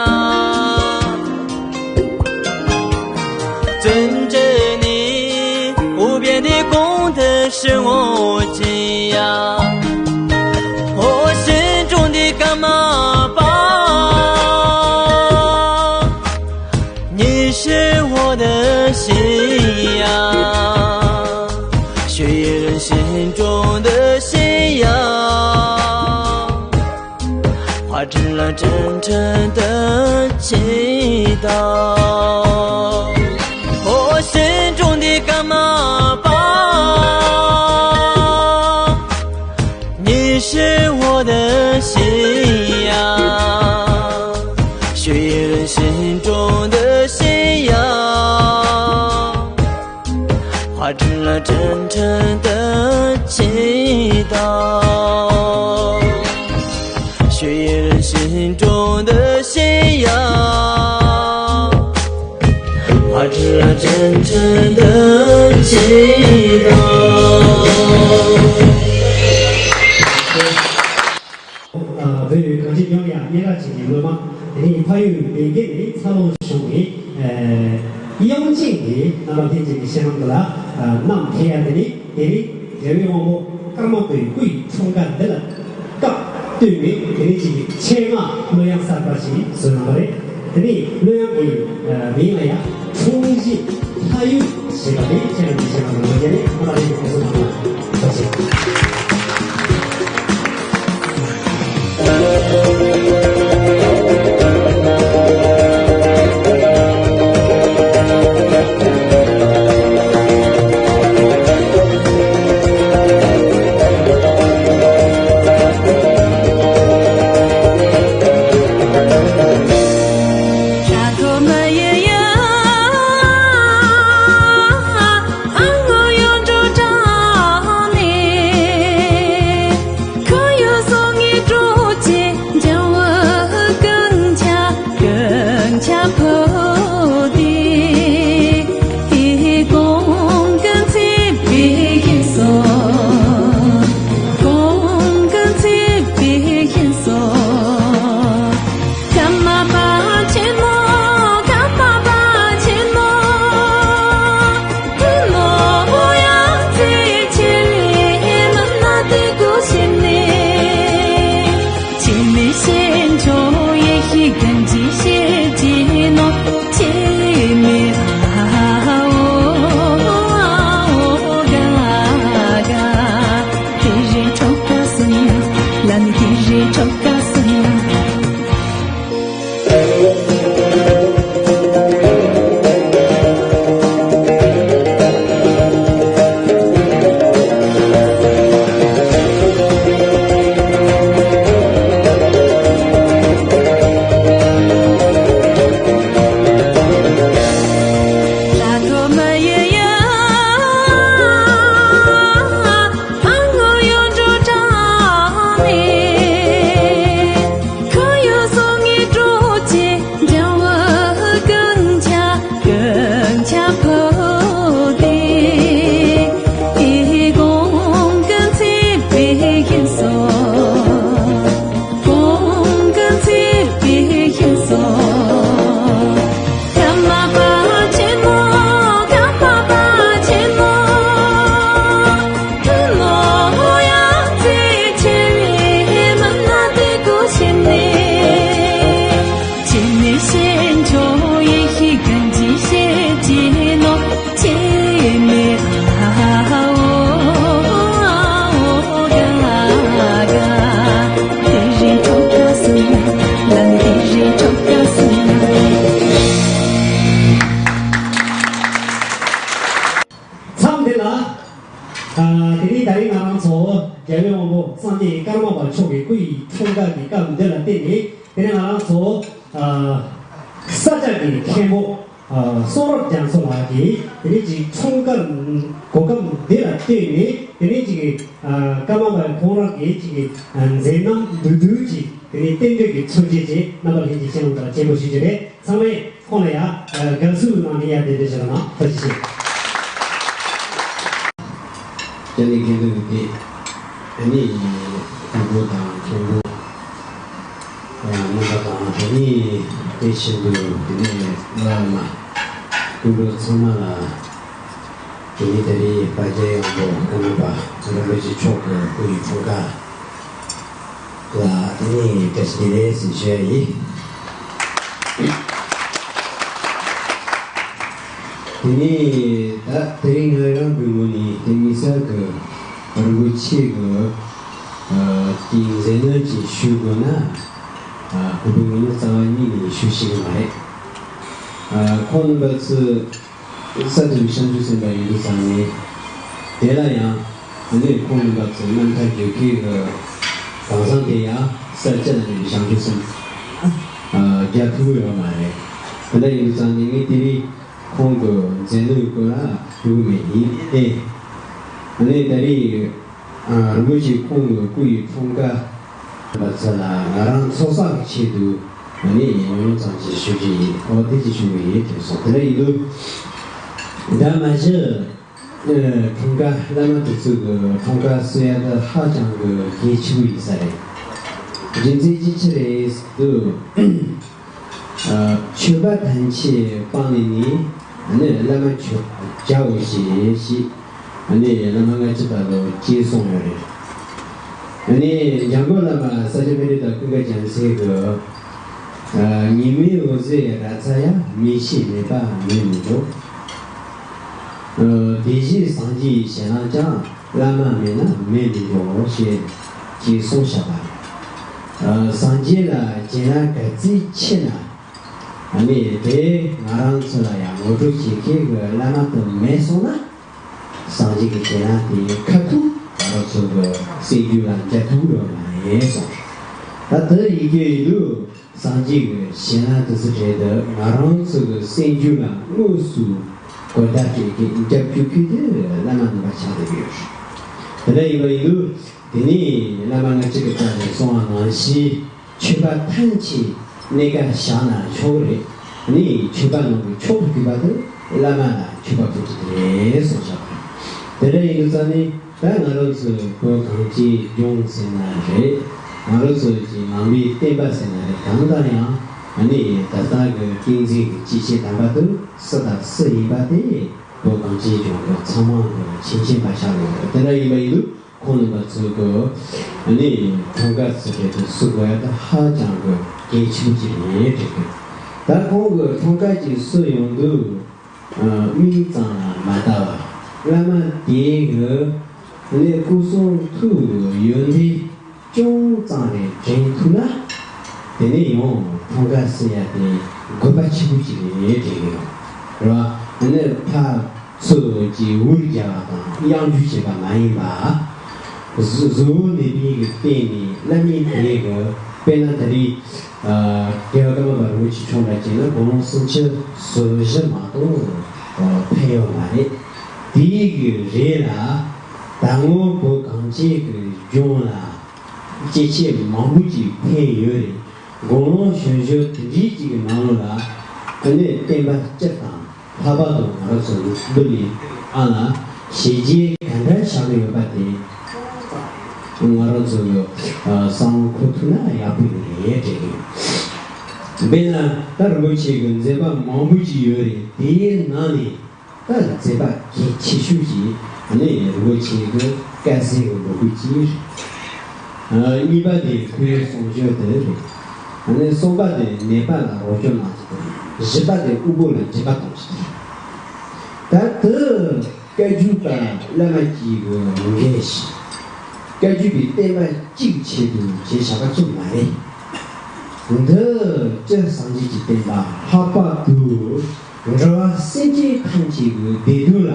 尊敬你无边的功德是我敬仰，我心中的干妈宝，你是我的信仰。 许愿人心中的信仰，化成了真诚的祈祷。我心中的干妈宝，你是我的信仰。许愿人心中的信仰， 化成了真诚的祈祷，许愿人心中的信仰，化成了真诚的祈祷。 ཨ། བོད་ཡུལ་གངས་ཅན་ལྗོངས་ལ་ཡང་སྙན་གྲགས་ཅན་གྱི་སློབ་མ། དེ་ནས་ཕ་ཡུལ་བོད་ཀྱི་ནི་འཚར་ལོངས་བྱུང་བའི་ཨ་དབྱངས་ཅན་གྱི་རྣམ་པ་ལྷན་ཅིག་གི་ཤེས་རམ་དུ་ལ་ཨ་བསྣམས་ཕེབས་ཡ། དེ་ནི་དེ་རིང་རྒྱལ་བའི་དབང་པོ་ཀརྨ་པའི་སྐུ་ཡི་འཁྲུངས་སྐར་འདི་ལ་སྐབས་བསྟུན་ནས་དེ་རིང་ཅིག་གི་ཆེད་མངགས་གླུ་དབྱངས་གསར་པ་ཞིག་བཟོས་གནང་བ་རེད། དེ་ནས་གླུ་དབྱངས་ཀྱི་ཨ་མིང་ལ་ཡང་འཁྲུངས་གཞིས་ལྷ་ཡུལ་ཞེས་པ་དེ་ཁྱེད་རང་གིས་ཤེས་པ་དང་ལོ་རྒྱུས་ནི་ཁོ་ན་རེད། དེ་ཚོ་ནང་ལ་ཐུགས་རྗེ་ཆེ། མཚམས་འདི་ལ། ཨ། དེ་རིང་ད་རིང་ང་རང་ཚོ་རྒྱལ་བའི་དབང་པོ་སངས་རྒྱས་ཀརྨ་པ་མཆོག་གི་སྐུ་ཡི་འཁྲུངས་སྐར་གྱི་སྐབས་འདི་ལ་བརྟེན་ནས། དེ་རིང་ང་རང་ཚོ། ཨ། ས་སྐྱ་གི་མཁན་པོ། ཨ། གསུང་རབ་རྒྱ་མཚོ་ལགས་ཀྱིས་དེ་རིང་ཅིག་འཁྲུངས་སྐར་གོ་སྐབས་འདི་ལ་བརྟེན་ནས། དེ་རིང་ཅིག་གི། ཨ། ཀརྨ་པ་ཁོང་རང་གིས་ཅིག་གི། ཨ། མཛད་རྣམ་བསྡུས་བསྡུས་ཅིག་དེ་རིང་རྟེན་འབྲེལ་གྱི་མཚོན་བྱེད་ཅིག་རྣམ་པ་ལྷན་ཅིག་ཤེས་ལམ་དང་སྤྱན་འབུལ་ཞུ་རྒྱུ་རེད། ཚང་མས་ཁོང་ལ་ཡ། ཨ། དགའ་བསུ་གནང་ནས་ཡ་དེ་འདྲ་ཞིག་གནང་། ཐུགས་རྗེ་ཆེ། རྒྱ་མི་མཁན་པོས་དེ། ནི་སྐུ་ངོ་དང་མཁན་པོ་རྣམ་པ་དང་། དེ་ནི་དེ་བཞིན་དུ་དེ་ནས་བླ་མ་སྐུ་མགྲོན་ཚང་མ་ལ། དེ་ནི་ད་རེས་དཔལ་རྒྱལ་ཡོངས་པོ་ཀརྨ་པ་རིན་པོ་ཆེ་མཆོག་གི་སྐུ་ཡི་འཁྲུངས་སྐར་ལ་དེ་ནི་བཀྲ་ཤིས་བདེ་ལེགས་ཟེར་ཞུ་ཡ་ཡིན། དེ་ནས་ད་དེ་རིང་ང་རང་གི་ངོས་ནས་དེ་དམིགས་བསལ་གྱི་རིན་པོ་ཆེ་གི་ཨ་དེའི་མཛད་རྣམ་ཅིག་ཞུ་དགོས་ན། ཨ་ཁོ་པའི་ངོས་ནས་རྩ་བ་ཉིད་ནས་ཞུ་ཤེས་ཀྱི་མ་རེད། ཨ་ཁོང་རྣམ་པ་ཚོས་གསར་དུ་བྱང་ཆུབ་སེམས་དཔའ་ཡིན་དུས་ཙང་ནས། དེ་ལ་ཡང་ཨ་ནི་ཁོང་རྣམ་པ་ཚོའི་རྣམ་ཐར་བརྗོད་མཁན་གྱི་གང་ཟག་དེ་ཡང་ས་སྐྱ་ལ་ནི་བྱང་ཆུབ་སེམས་ཨ་རྒྱག་ཐུབ་ཀྱི་ཡོད་མ་རེད། དེ་འདྲ་ཡིན་དུས་ཙང་ནས་ངས་དེ་རིང་ཁོང་གི་མཛད་རྣམ་སྐོར་ལ་ཞུ་གི་མེད་ཡིན་ཨེ། ཨ་ནི་ད་རེས་ཨ་རིན་པོ་ཆེ་ཁོང་གི་སྐུ་ཡི་འཁྲུངས་སྐར་བ་ཚོ་ལ་ང་རང་ཚོགས་བསགས་ཀྱི་ཆེད་དུ་ཨ་ནི་ཉུང་ཉུང་ཙམ་ཞིག་ཞུ་རྒྱུ་ཡིན། ཨོ་དེ་ཅིག་ཞུ་གི་ཡིན་དྲན་སོང་། དེ་འདྲ་ཡིན་དུས་ད་མ་གཞི་ཨ་འཁྲུངས་སྐར་བླ་མ་དེ་ཚོ་གི་འཁྲུངས་སྐར་བསུ་ཡ་དེ་ཧ་ཅང་གི་གལ་ཆེན་པོ་ཡིན་ས་རེད། རྒྱུ་མཚན་ཅི་ཕྱིར་རེད་ཟེར་དུས། ཨ་ཆོས་པ་ཐམས་ཅད་སྤངས་ནས་ནི་ཨ་ནི་བླ་མ་མཆོད་པར་བྱའོ་ཞེས་ཞེས་ཨ་ནི་བླ་མ་ལྔ་བཅུ་པ་ལ་ཅེས་གསུངས་ཡོད་རེད། ཨ་ནི་འཇམ་མགོན་བླ་མ་ས་སྐྱ་པཎྜི་ཏ་ཀུན་དགའ་རྒྱལ་མཚན་གྱིས། ཨ་ཉི་མའི་འོད་ཟེར་ར་ཚ་ཡང་། མེ་ཤེས་མེད་པར་མེར་མི་འགྲོ། ཨ་དེ་བཞིན་སངས་རྒྱས་ཡི་ཞལ་ལག་ཀྱང་། བླ་མ་མེད་ན་མེར་མི་འགྲོ་ཞེས་ཅེས་གསུངས་བཞག་པ་རེད། ཨ་སངས་རྒྱས་ལ་སྦྱིན་ལ་ག་ཚོད་ཆེ་ན། ཨ་ནི་དེ་ང་རང་ཚོ་ལ་ཡང་ངོ་སྤྲོད་བྱེད་མཁན་གྱི་བླ་མ་དེ་མེད་སོང་ན། སངས་རྒྱས་ཀྱི་སྦྱིན་ལ་དེ་ཁ་ཐུག་ང་རང་ཚོ་གི་སེམས་རྒྱུད་ལ་འཇགས་ཐུབ་ཡོད་མ་རེད་གསུངས། ད་དེ་ཡིན་རྒྱུ་ཡིན་དུས། སངས་རྒྱས་ཀྱི་ཞལ་ལག་དེ་ཚོ་གྲས་དེ་ང་རང་ཚོ་གི་སེམས་རྒྱུད་ལ་དངོས་སུ་གོ་བརྡ་སྤྲད་མཁན་རྒྱབ་སྐྱོར་མཁན་དེ་བླ་མ་རྣམ་པ་ཆགས་བསྡད་ཡོད་རེད། དེ་འདྲ་ཡིན་པ་ཡིན་དུས་དེ་ནས་བླ་མ་ལྔ་བཅུ་པའི་སྐབས་ནས་གསུངས་པ་ནང་བཞིན་ཆོས་པ་ཐམས་ཅད་གནས་ཀ་བཞག་ན་ཆོག་གི་རེད། ནི་ཆོས་པ་ནང་གི་མཆོག་ཏུ་གྱུར་པ་དེ་བླ་མ་ལ་མཆོད་པ་ཕུལ་རྒྱུ་དེ་རེད་གསུངས་བཞག་པ་རེད། དེ་འདྲ་ཡིན་དུས་ཙང་ནས། ད་ང་རང་ཚོས་བོད་གངས་ཅན་ལྗོངས་ཟེར་ན་རེད། ང་རང་ཚོ་གི་ནང་པའི་བསྟན་པ་ཟེར་ན་རེད། གང་ལྟར་ཡང་ཨ་ནི་ད་ལྟ་གི་བསྟན་འཛིན་གྱི་སྤྱི་བྱེ་དམ་པ་དེ་སུ་དང་སུ་ཡིན་པ་དེ་བོད་གངས་ཅན་ལྗོངས་ཀྱི་ཚང་མ་གི་མཁྱེན་མཁྱེན་པ་ཆགས་ཡོད་རེད། དེ་འདྲ་ཡིན་པ་ཡིན་དུས་ཁོང་རྣམ་པ་ཚོ་གི་ཨ་ནི་འཁྲུངས་སྐར་ཚེས་གྲས་དེ་བསུ་དགོས་ཡ་དེ་ཧ་ཅང་གི་གལ་ཆེན་པོ་ཅིག་རེད་དྲན་གི། ད་ཁོང་གི་འཁྲུངས་སྐར་ཅིག་བསུ་ཡོང་དུས། ཨ་མིང་ཙམ་ལ་མ་ལྟ་བར་བླ་མ་དེ་གི་ནས་སྐུ་གསུང་ཐུགས་ཡོན་ཏན་ཅུང་ཙམ་རེ་དྲན་ཐུབ་ན། དེ་ནས་ཡང་འཁྲུངས་སྐར་བསུ་ཡ་དེ་དགོས་པ་ཆེན་པོ་ཅིག་རེད་དྲན་གི་ཡོད་རེད་བ། ཨ་ནི་ཕར་ཚུར་གྱི་འུར་རྒྱག་པ་དང་གཡང་རྒྱུག་བྱེད་པ་མ་ཡིན་པ། གཟུ་གཟུ་བོ་ནད་པའི་གི་སྟེང་ནས་བླ་མའི་དེ་གི་དཔེར་ན་ད་རེས། རྒྱལ་བ་ཀརྨ་པ་རིན་པོ་ཆེ་མཆོག་འདྲ་བྱས་ན་དགུང་ལོ་སུམ་ཅུ་སོ་བཞི་མ་གཏོགས་ཕེབས་ཡོད་མ་རེད། དེའི་གི་རེས་ལ་ད་སྔོན་བོད་གངས་ཅན་གི་ལྗོངས་ལ་སྐྱེས་ཆེན་མང་པོ་ཅིག་ཕེབས་ཡོད་རེད། དགུང་ལོ་གཞོན་གཞོན་དེ་འདྲའི་ཅིག་གི་ནང་ལོགས་ལ་ཨ་ནི་བསྟན་པ་སྤྱིར་དང་། ལྷག་པར་དུ་ང་རང་ཚོ་འདི་ལས་ཨ་ལ་བྱས་རྗེས་ག་འདྲ་བཞག་གི་ཡོད་པ་དེ་ང་རང་ཚོ་གི་ཨ་བསམ་བློ་འཁོར་ཐུབ་ན་ཡག་པོ་ཡོད་རེད་དྲན་གི་ཡོད། དཔེར་ན་ད་རིན་པོ་ཆེ་གི་མཛད་པ་མང་པོ་ཅིག་ཡོད་རེད། དེའི་ནང་ནས་ད་མཛད་པ་གལ་ཆེ་ཤོས་ཅིག་ཨ་ནི་རིན་པོ་ཆེ་གི་སྐལ་ཟས་ཀྱི་འབོད་སྐུལ་ཅིག་རེད། ཨ་གཉིས་པ་དེ་ཁོའི་གསུང་ཆོས་དེ་རེད། ཨ་ནི་གསུམ་པ་དེ་ནད་པ་ལ་རོགས་སྐྱོར་གནང་རྒྱུ་དང་། བཞི་པ་དེ་དབུལ་པོ་ལ་སྦྱིན་པ་གཏོང་རྒྱུ་དང་། ད་དེ་བཀའ་བརྒྱུད་པ་བླ་མ་གཅིག་གི་འགན་ཞིག་བཀའ་བརྒྱུད་པའི་བསྟན་པ་གཅིག་ཆེད་དུ་བྱས་བཞག་པ་ཙམ་མ་རེད། འདི་སྤྱིར་སངས་རྒྱས་ཀྱི་བསྟན་པ་ལྷག་པར་དུ་འགྲོ་བ་སེམས་ཅན་ཐམས་ཅད་ཀྱི་བདེ་སྡུག་ལ་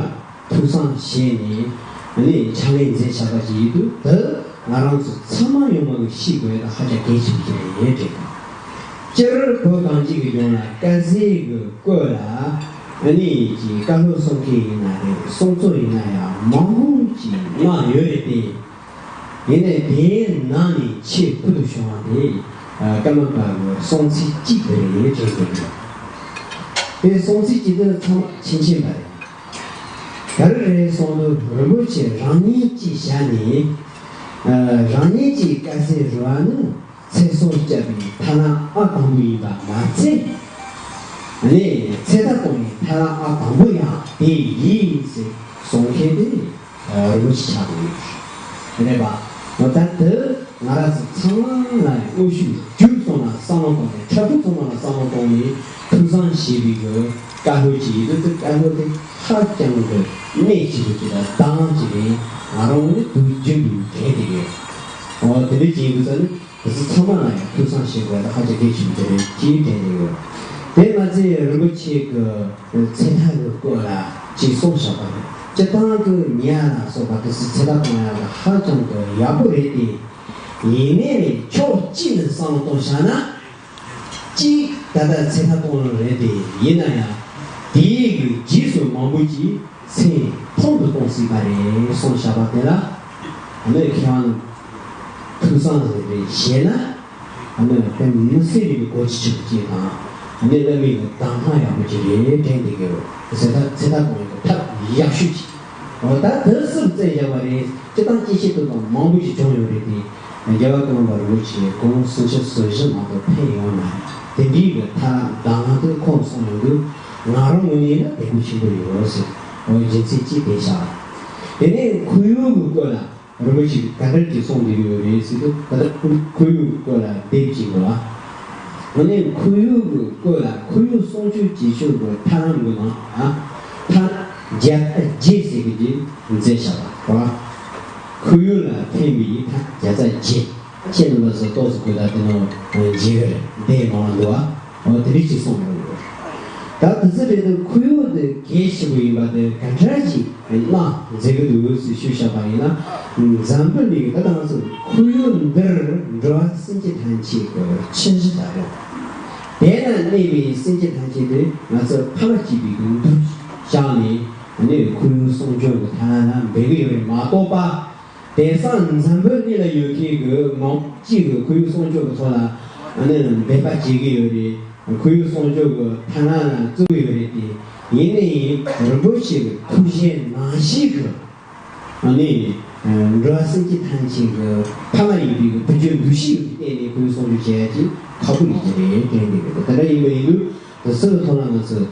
ཐུགས་བསམ་བཞེས་ནས་ནི་ཕྱག་ལས་མཛད་བཞག་པ་ཞིག་ཡིན་དུས། དེ་ང་རང་ཚོ་ཚང་མ་ཡོང་བ་གི་ཤེས་དགོས་ཡ་ད་ཧ་ཅང་གལ་ཆེན་པོ་ཞིག་རེད་དྲན། སྤྱིར་བོད་གངས་ཅན་གྱི་ལྗོངས་ལ་དཀར་ཟས་ཀྱི་བཀོད་ལ་ཨ་ནི་ཀྱི་བཀའ་སློབ་གསུང་མཁན་ཡིན་ན་རེད། གསུང་ཚོགས་ཡིན་ན་ཡང་མང་པོ་ཅིག་གནང་ཡོད་རེད་དེ། ཡིན་ནའི་དེའི་ནང་ནས་ཆེས་ཕུལ་དུ་བྱུང་བ་དེ་ཀརྨ་པ་གི་གསུང་ཚིག་གཅིག་དེ་རེད་དྲན་དགོས་འདུག་དེ་གསུང་ཚིག་གཅིག་དེ་ཚང་མ་མཁྱེན་མཁྱེན་པ་རེད། ག་རེ་རེད་གསུངས་དུས་རིན་པོ་ཆེ་རང་ཉིད་ཀྱིས་བཞག་ནས་ རང་ཉིད་ཀྱི་དཀའ་སེལ་རུ་བ་ནི་ཚེ་སྲོག་བསྐྱབས་པའི་ཐབས་ལམ་ཨང་དང་པོ་ཡིན་པ་མ་ཚད། ཨ་ནི་ཚེ་ཐར་གཏོང་བའི་ཐབས་ལམ་ཨང་དང་པོ་ཡང་དེ་ཡིན་ཟེར་གསུང་མཁན་དེ་རིན་པོ་ཆེ་ཆགས་ཀྱི་ཡོད་རེད་པ། འོ་ད་དེ་ང་རང་ཚོ་ཚང་མ་ལ་དངོས་ཤུགས་བརྒྱུད་གསུམ་ལ་བསམ་བློ་གཏོང་ནས། འཁྲབ་ཁུ་ཚང་མ་ལ་བསམ་བློ་གཏོང་ནས་ཐུགས་བསམ་བཞེས་པའི་གི་བཀའ་སློབ་ཅིག་ཡིན་དུས། དེ་བཀའ་སློབ་དེ་ཧ་ཅང་གི་གནད་ཆེ་པོ་ཅིག་དང་གདངས་ཅིག་རེད། ང་རང་ངོས་ནས་དུས་རྒྱུན་དུ་དྲན་བསྡད་ཡོད། འོ་དེ་འདྲ་ཅིག་ཡིན་དུས་ཙང་ནི། དེ་ཚོ་ཚང་མ་ལ་ཡང་ཐུགས་བསམ་བཞེས་དགོས་ལ་ཧ་ཅང་གལ་ཆེན་པོ་དེ་རེད་ཅེས་དྲན་གྱི་ཡོད། དེ་མ་ཚད་རིན་པོ་ཆེ་གི་ཚེ་ཐར་གྱི་སྐོར་ལ་ཅིག་གསུངས་བཞག་པ་རེད། སྤྱིར་བཏང་གི་ཉ་ལ་སོགས་པ་དེ་ཚོ་ཚེ་ཐར་གཏོང་ཡག་ལ་ཧ་ཅང་གི་ཡག་པོ་རེད་དེ། ཡིན་ནའི་ནི་ཕྱོགས་གཅིག་ནས་བསམ་བློ་གཏོང་བཞག་ན། གཅིག་ད་ལྟ་ཚེ་ཐར་གཏོང་རང་རེད་དེ། ཡིན་ན་ཡང་དེའི་གི་རྗེས་སུ་མང་པོ་ཅིག་སེམས་ཕམ་དུ་གཏོང་སྲིད་པ་རེད་གསུངས་བཞག་པ་དེ་ལ། ཨ་ནི་མཁས་དབང་ཐུགས་བསམ་རེ་རེ་བཞེས་ན། ཨ་ནི་དཔེ་མི་སྲིད་པའི་གོ་རྒྱུ་ཆེན་པོ་ཅིག་དང་། ཨ་ནི་བླ་མའི་གི་གདམས་ངག་ཡག་པོ་ཅིག་རེད་དྲན་བསྡད་ཀྱི་ཡོད། ཚེ་ཐར་ཚེ་ཐར་གཏོང་ཡག་གི་ཐབས་ཡག་ཤོས་ཅིག་འོ་ད་དེ་སུས་བཙལ་བཞག་པ་རེད། སྤྱིར་བཏང་སྐྱེས་ཆེན་ཐུབ་དང་མང་པོ་ཞིག་བྱུང་ཡོད་རེད་དེ། རྒྱལ་བ་ཀུན་དགའ་བོ་རིན་པོ་ཆེ་སྐུ་ངོ་སུམ་ཅུ་སོ་བཞི་མ་གཏོགས་ཕེབས་ཡོད་མ་རེད། དེ་འདྲའི་གི་ཐབས་ལམ་གདམས་ངག་དེ་ཁོང་གསུངས་ཡོང་དུས། ང་རང་ངོས་ནས་ཡིན་ན་དད་གུས་ཆེན་པོ་ཡོད་ཟེར། འོ་རྒྱུ་མཚན་གཅིག་དེ་ཤར། དེ་ནས་ཁོར་ཡུག་གི་སྐོར་ལ་རིན་པོ་ཆེ་ག་འདྲ་ཅིག་གསུངས་བསྡད་ཡོད་རེད་ཟེར་དུས། ད་ལྟ་ཁོར་ཁོར་ཡུག་གི་སྐོར་ལ་དེབ་ཅིག་འདུག་ཨ། དེ་ནས་ཁོར་ཡུག་གི་སྐོར་ལ་ཁོར་ཡུག་སྲུང་སྐྱོབ་བྱེད་ཕྱོགས་ཀྱི་ཐབས་ལམ་གྱི་ནང་ཨ། ཐབས་བརྒྱ་རྩ་བརྒྱད་ཟེར་གྱི་དེ་མཛད་བཞག་པ་རེད། ཁོར་ཡུག་ལ་ཕན་པའི་ཐབས་བརྒྱ་རྩ་བརྒྱད། ཁྱེད་རྣམ་པ་ཚོ་ཏོག་ཙམ་གོ་ད་དེ་ནང་མཇལ་གི་རེད། འདི་མང་འདུག་ཨ། འོ་དེ་རིགས་ཅིག་གསུངས་ཡོང་གི་རེད། ད་དེ་ཚོ་རེད་དུས་ཁོར་ཡུག་དེ་གལ་ཆེན་པོ་ཡིན་པ་དེ་ག་འདྲ་ཅིག་གནང་མཛད་ཀྱི་འདུག་ཟེར་ཞུས་བཞག་པ་ཡིན་ན། འཛམ་བུ་གླིང་གི་ད་ང་ཚོ་ཁོར་ཡུག་འདིར་འགྲོ་བ་སེམས་ཅན་ཐམས་ཅད་ཀྱི་ཆུ་བཞི་ལྟ་བུ། དེ་ན་གནས་པའི་སེམས་ཅན་ཐམས་ཅད་དེ་ང་ཚོ་ཕ་མ་གཅིག་པའི་གི་འདུ་བྱས་ནས་ནི་ཁོར་ཡུག་སྲུང་སྐྱོབ་ཀྱི་ཐབས་ལམ་འབད་ཀྱི་ཡོད་རེད་མ་གཏོགས་པ། དེང་སང་འཛམ་བུ་གླིང་ལ་ཡོད་མཁན་གྱི་མང་གཅིག་གིས་ཁོར་ཡུག་སྲུང་སྐྱོབ་ཀྱི་ཐོག་ལ་ཨ་ནི་འབད་པ་བྱེད་ཀྱི་ཡོད་རེད། ཁོར་ཡུག་སྲུང་སྐྱོབ་ཀྱི་ཐབས་ལམ་ལ་བརྩི་གི་ཡོད་རེད་དེ། ཡིན་ནའི་རིན་པོ་ཆེ་གི་ཐུགས་བཞེད་ནང་བཞིན་གྱི་ཨ་ནི་འགྲོ་བ་སེམས་ཅན་ཐམས་ཅད་ཀྱི་ཕ་མ་ཡིན་པའི་བུ་རྒྱུད་འདུ་ཤེས་ཀྱི་སྟེང་ནས་ཁོར་ཡུག་སྲུང་སྐྱོབ་བྱེད་ཡ་ཅིག་ཁག་པོ་ཡིན་གྱི་རེད་དྲན་གྱི་འདུག་དེ་འདྲ་ཡིན་པ་ཡིན་དུས། དེ་ཚོའི་ཐོག་ལ་ང་ཚོས་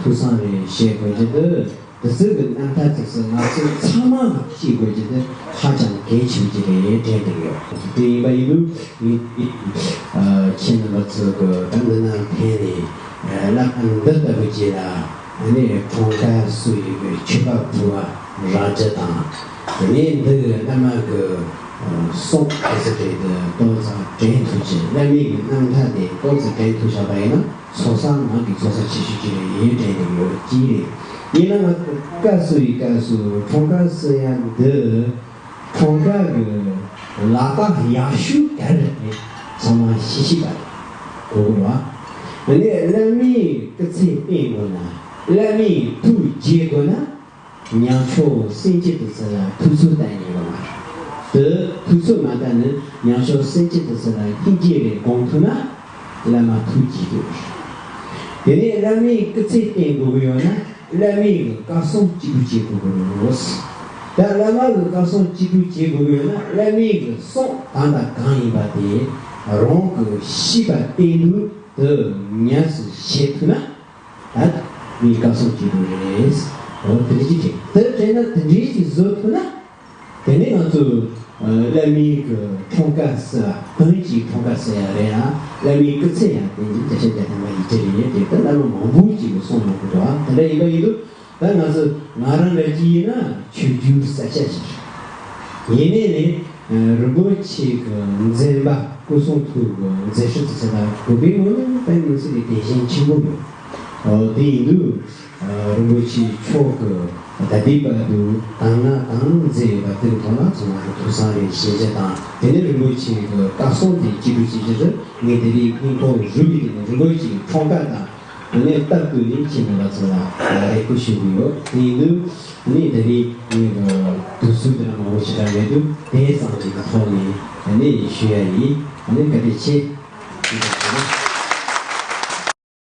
ཐུགས་བསམ་རེ་བཞེས་དགོས་ཀྱི་འདུག་དེ་ཚོའི་གི་རྣམ་ཐར་དེ་ཚོ་ང་ཚོ་ཚང་མ་གིས་ཤེས་དགོས་ཀྱི་དེ་ཧ་ཅང་གལ་ཆེན་པོ་ཅིག་རེད་དྲན་གྱི་ཡོད། དེ་ཡིན་པ་ཡིན་དུས་ངས་ཁྱེད་རྣམ་པ་ཚོ་གི་ད་འདི་ནང་ཕན་ནས་བླ་མ་འདི་ལྟ་བུ་ཅིག་ལ་ཨ་ནི་འཁྲུངས་སྐར་བསུ་ཡི་གི་མཆོད་པ་ཕུལ་བ་རག་རྒྱུ་དང་། དེ་ནས་འདི་གི་བླ་མ་གི་གསུང་དེ་ཚོ་དེ་ཏོག་ཙམ་དྲན་ཐུབ་ཀྱི། བླ་མའི་གི་རྣམ་ཐར་དེ་ཏོག་ཙམ་དྲན་ཐུབ་བཞག་པ་ཡིན་ན། ཚོགས་བསགས་ནང་གི་ཚོགས་བསགས་ཆེ་ཤོས་ཅིག་རེད་དྲན་གྱི་ཡོད། གཅིག་རེད། ཡིན་ན་ང་ཚོ་སྐབས་སུ་ཡི་སྐབས་སུ་འཁྲུངས་སྐར་བསུ་ཡ་འདི་འཁྲུངས་སྐར་གྱི་ལག་རྟགས་ཡག་ཤོས་ག་རེ་རེད། ཚང་མ་ཤེས་ཤེས་པ་རེད། གོ་གི་རེད་བ། ཨ་ནི་བླ་མའི་སྐུ་ཚེ་བརྟན་དགོས་ན། བླ་མའི་ཐུགས་དགྱེས་དགོས་ན། ཉག་ཕྲ་སེམས་ཅན་དེ་ཚོ་ལ་ཐུགས་ཚོད་གཏོང་ཉན་པ་མ་རེད། དེ་ཐུགས་ཚོད་མ་བཏང་ན་ཉག་ཕྲ་སེམས་ཅན་དེ་ཚོ་ལ་སྙིང་རྗེ་རེ་སྒོམ་ཐུབ་ན་བླ་མ་ཐུགས་དགྱེས་འདུག་དེ་ནས་བླ་མའི་སྐུ་ཚེ་བརྟན་དགོས་ཀྱི་ཡོད་ན་བླ་མའི་གི་བཀའ་གསུང་ཅི་ཐུབ་བྱེད་དགོས་ཀྱི་ཡོད། ད་བླ་མ་གི་བཀའ་གསུང་ཅི་ཐུབ་བྱེད་དགོས་ཀྱི་ཡོད་ན་བླ་མའི་གི་གསུང་གང་དང་གང་ཡིན་པ་དེ་རང་གི་ཤེས་པ་བརྟན་དུས་དེ་ཉམས་སུ་བཞེས་ཐུབ་ན། ད་ངས་བཀའ་གསུང་བྱེད་དགོས་རེད། འོ་དེ་འདྲ་ཅིག་དྲན། དེ་དྲན་ན་དེ་འདྲ་ཅིག་བཟོ་ཐུབ་ན། དེ་ནས་ང་ཚོ་བླ་མའི་གི་འཁྲུངས་སྐར་བསུ་བ་དོན་གྱི་འཁྲུངས་སྐར་བསུ་ཡ་རེད་ལ། བླ་མའི་སྐུ་ཚེ་ཡང་དེ་བཞིན་བརྒྱ་ཆ་བརྒྱ་ཐམ་པ་ཡིད་ཆེས་རེད་ཡོད་དེ། ད་བླ་མ་མང་པོ་ཅིག་གིས་གསུངས་ཡོང་གི་འདུག་ཨ། དེ་འདྲ་ཡིན་པ་ཡིན་དུས་ད་ང་ཚོ་ང་རང་འདྲ་ཅིག་ཡིན་ན་ཆོས་བརྒྱུད་གསར་བརྗེ་ཞིག་ཡིན་ནའི་ནི། རིན་པོ་ཆེ་གི་མཛད་པ་སྐུ་གསུང་ཐུགས་ཀྱི་མཛད་ཤུལ་དེ་ཚོ་ལ་གུས་པའི་ངོས་ནས་དཔེ་མི་སྲིད་པའི་དད་ཞེན་ཆེན་པོ་ཡོད། འོ་དེ་ཡིན་དུས་རིན་པོ་ཆེ་མཆོག་གིས་ད་ལྟའི་བར་དུ་གང་ན་གང་མཛད་ཡོད་པ་དེ་གི་ཐོག་ལ་ཚང་མ་གི་ཐུགས་བསམ་རེ་བཞེས་རྒྱུ་དང་། དེ་ནས་རིན་པོ་ཆེ་གི་བཀའ་གསུང་དེ་བཅུད་སྒྲིག་བྱེད་རྒྱུ་དེ་ངས་དེ་རིང་སྙིང་ཁོང་རུས་པའི་གཏིང་ནས་རིན་པོ་ཆེའི་འཁྲུངས་སྐར་དང་དེ་ནས་སྟབས་བསྟུན་ནས་ཁྱེད་རྣམ་པ་ཚོ་ལ་རེ་སྐུལ་ཞུ་གི་ཡོད། དེ་ཡིན་དུས། ནི་དེ་རིང་ངེད་ཀྱི་དུས་ཚོད་འདི་ན་མང་པོ་ཞེ་དྲག་མེད་དུས་དེ་ཙམ་གྱི་ཐོག་ནས་ནི་ཞུ་ཡ་ཡིན། ནི་བཀའ་དྲིན་ཆེ།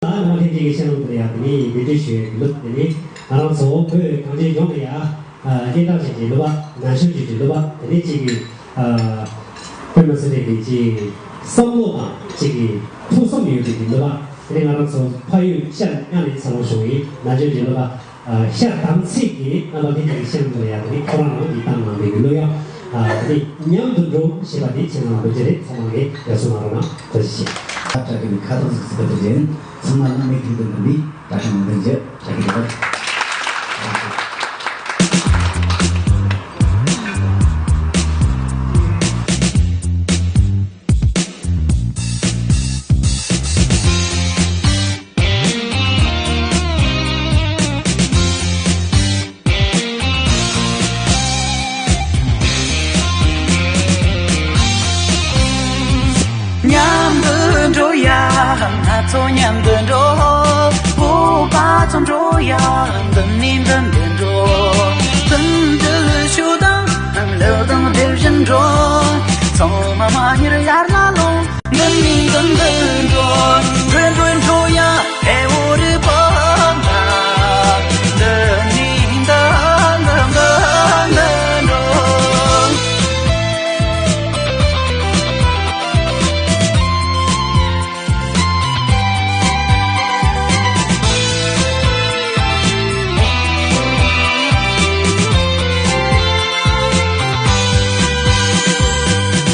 ང་ལ་ལྷན་རྒྱས་ཀྱི་ཕྱི་ནང་དུ་ཡ་དེ་ནི་འབུལ་སྤྲོད་ཞུ་ཡ་གི་ལུགས་དེ་ནི་ང་རང་ཚོ་བོད་གངས་ཅན་ལྗོངས་ལ་ཡ་སྙན་གྲགས་ཅན་གྱི་གླུ་པ་ནང་ཆོས་ཅན་གྱི་གླུ་པ་དེ་ནི་གཅིག་གི་ཨ། དཔེ་མི་སྲིད་པའི་གི་ཅིག་བསམ་བློ་དང་ཅིག་གི་ཐུགས་བསམ་ཡོད་པའི་གི་འདུག་པ། དེ་ནས་ང་རང་ཚོ་ཕ་ཡུལ་ཤར་མཉམ་ནས་འཚར་ལོངས་བྱུང་བའི་ན་གཞོན་གྱི་འདུག་པ། ཨ། ཤར་དམ་ཚིག་གི་རྣམ་པ་འདི་ཅིག་གི་ཤར་འདུག་ཡ། དེ་ནས་ཁོ་རང་རང་གི་བཏང་གནང་བའི་གི་གླུ་དབྱངས། ཨ། དེ་ནས་མཉམ་དུ་འགྲོ་ཞེས་པ་འདི་ཁྱེད་རང་ལ་འབུལ་རྒྱུ་རེད། ཚང་མ་གིས་དགའ་བསུ་གནང་རོགས་གནང་། ཐུགས་རྗེ་ཆེ། ཁ་བྲལ་གྱི་ཁ་ཐུག་ཟིག་ཟིག་གི་དེ་བཞིན་ཚང་མ་ལ་མིག་གིས་མདུན་དུ་འདི། ད་ཐེངས་མདུན་གྱི་ད་གི་རེད། མཉམ་དུ་འགྲོ་ཡ། ང་ཚོ་མཉམ་དུ་འགྲོ། བོད་པ་ཚོ་འགྲོ་ཡ། འདི་ནས་འདི་འདྲ་འགྲོ། བསྟུན་གྲོས་ཞུ་དང་ལག་གདང་སྦྲེལ་བཞིན་འགྲོ། ཚང་མ་མ་ཉེར་ཡར་ལ་ལོངས། འདི་ནས་འདི་འདྲ་འགྲོ། འགྲོ་འགྲོ་འགྲོ་ཡ། ཨེ་འོ་རི་པ་ན། འདི་ནས་འདི་འདྲ་འདྲ་འགྲོ།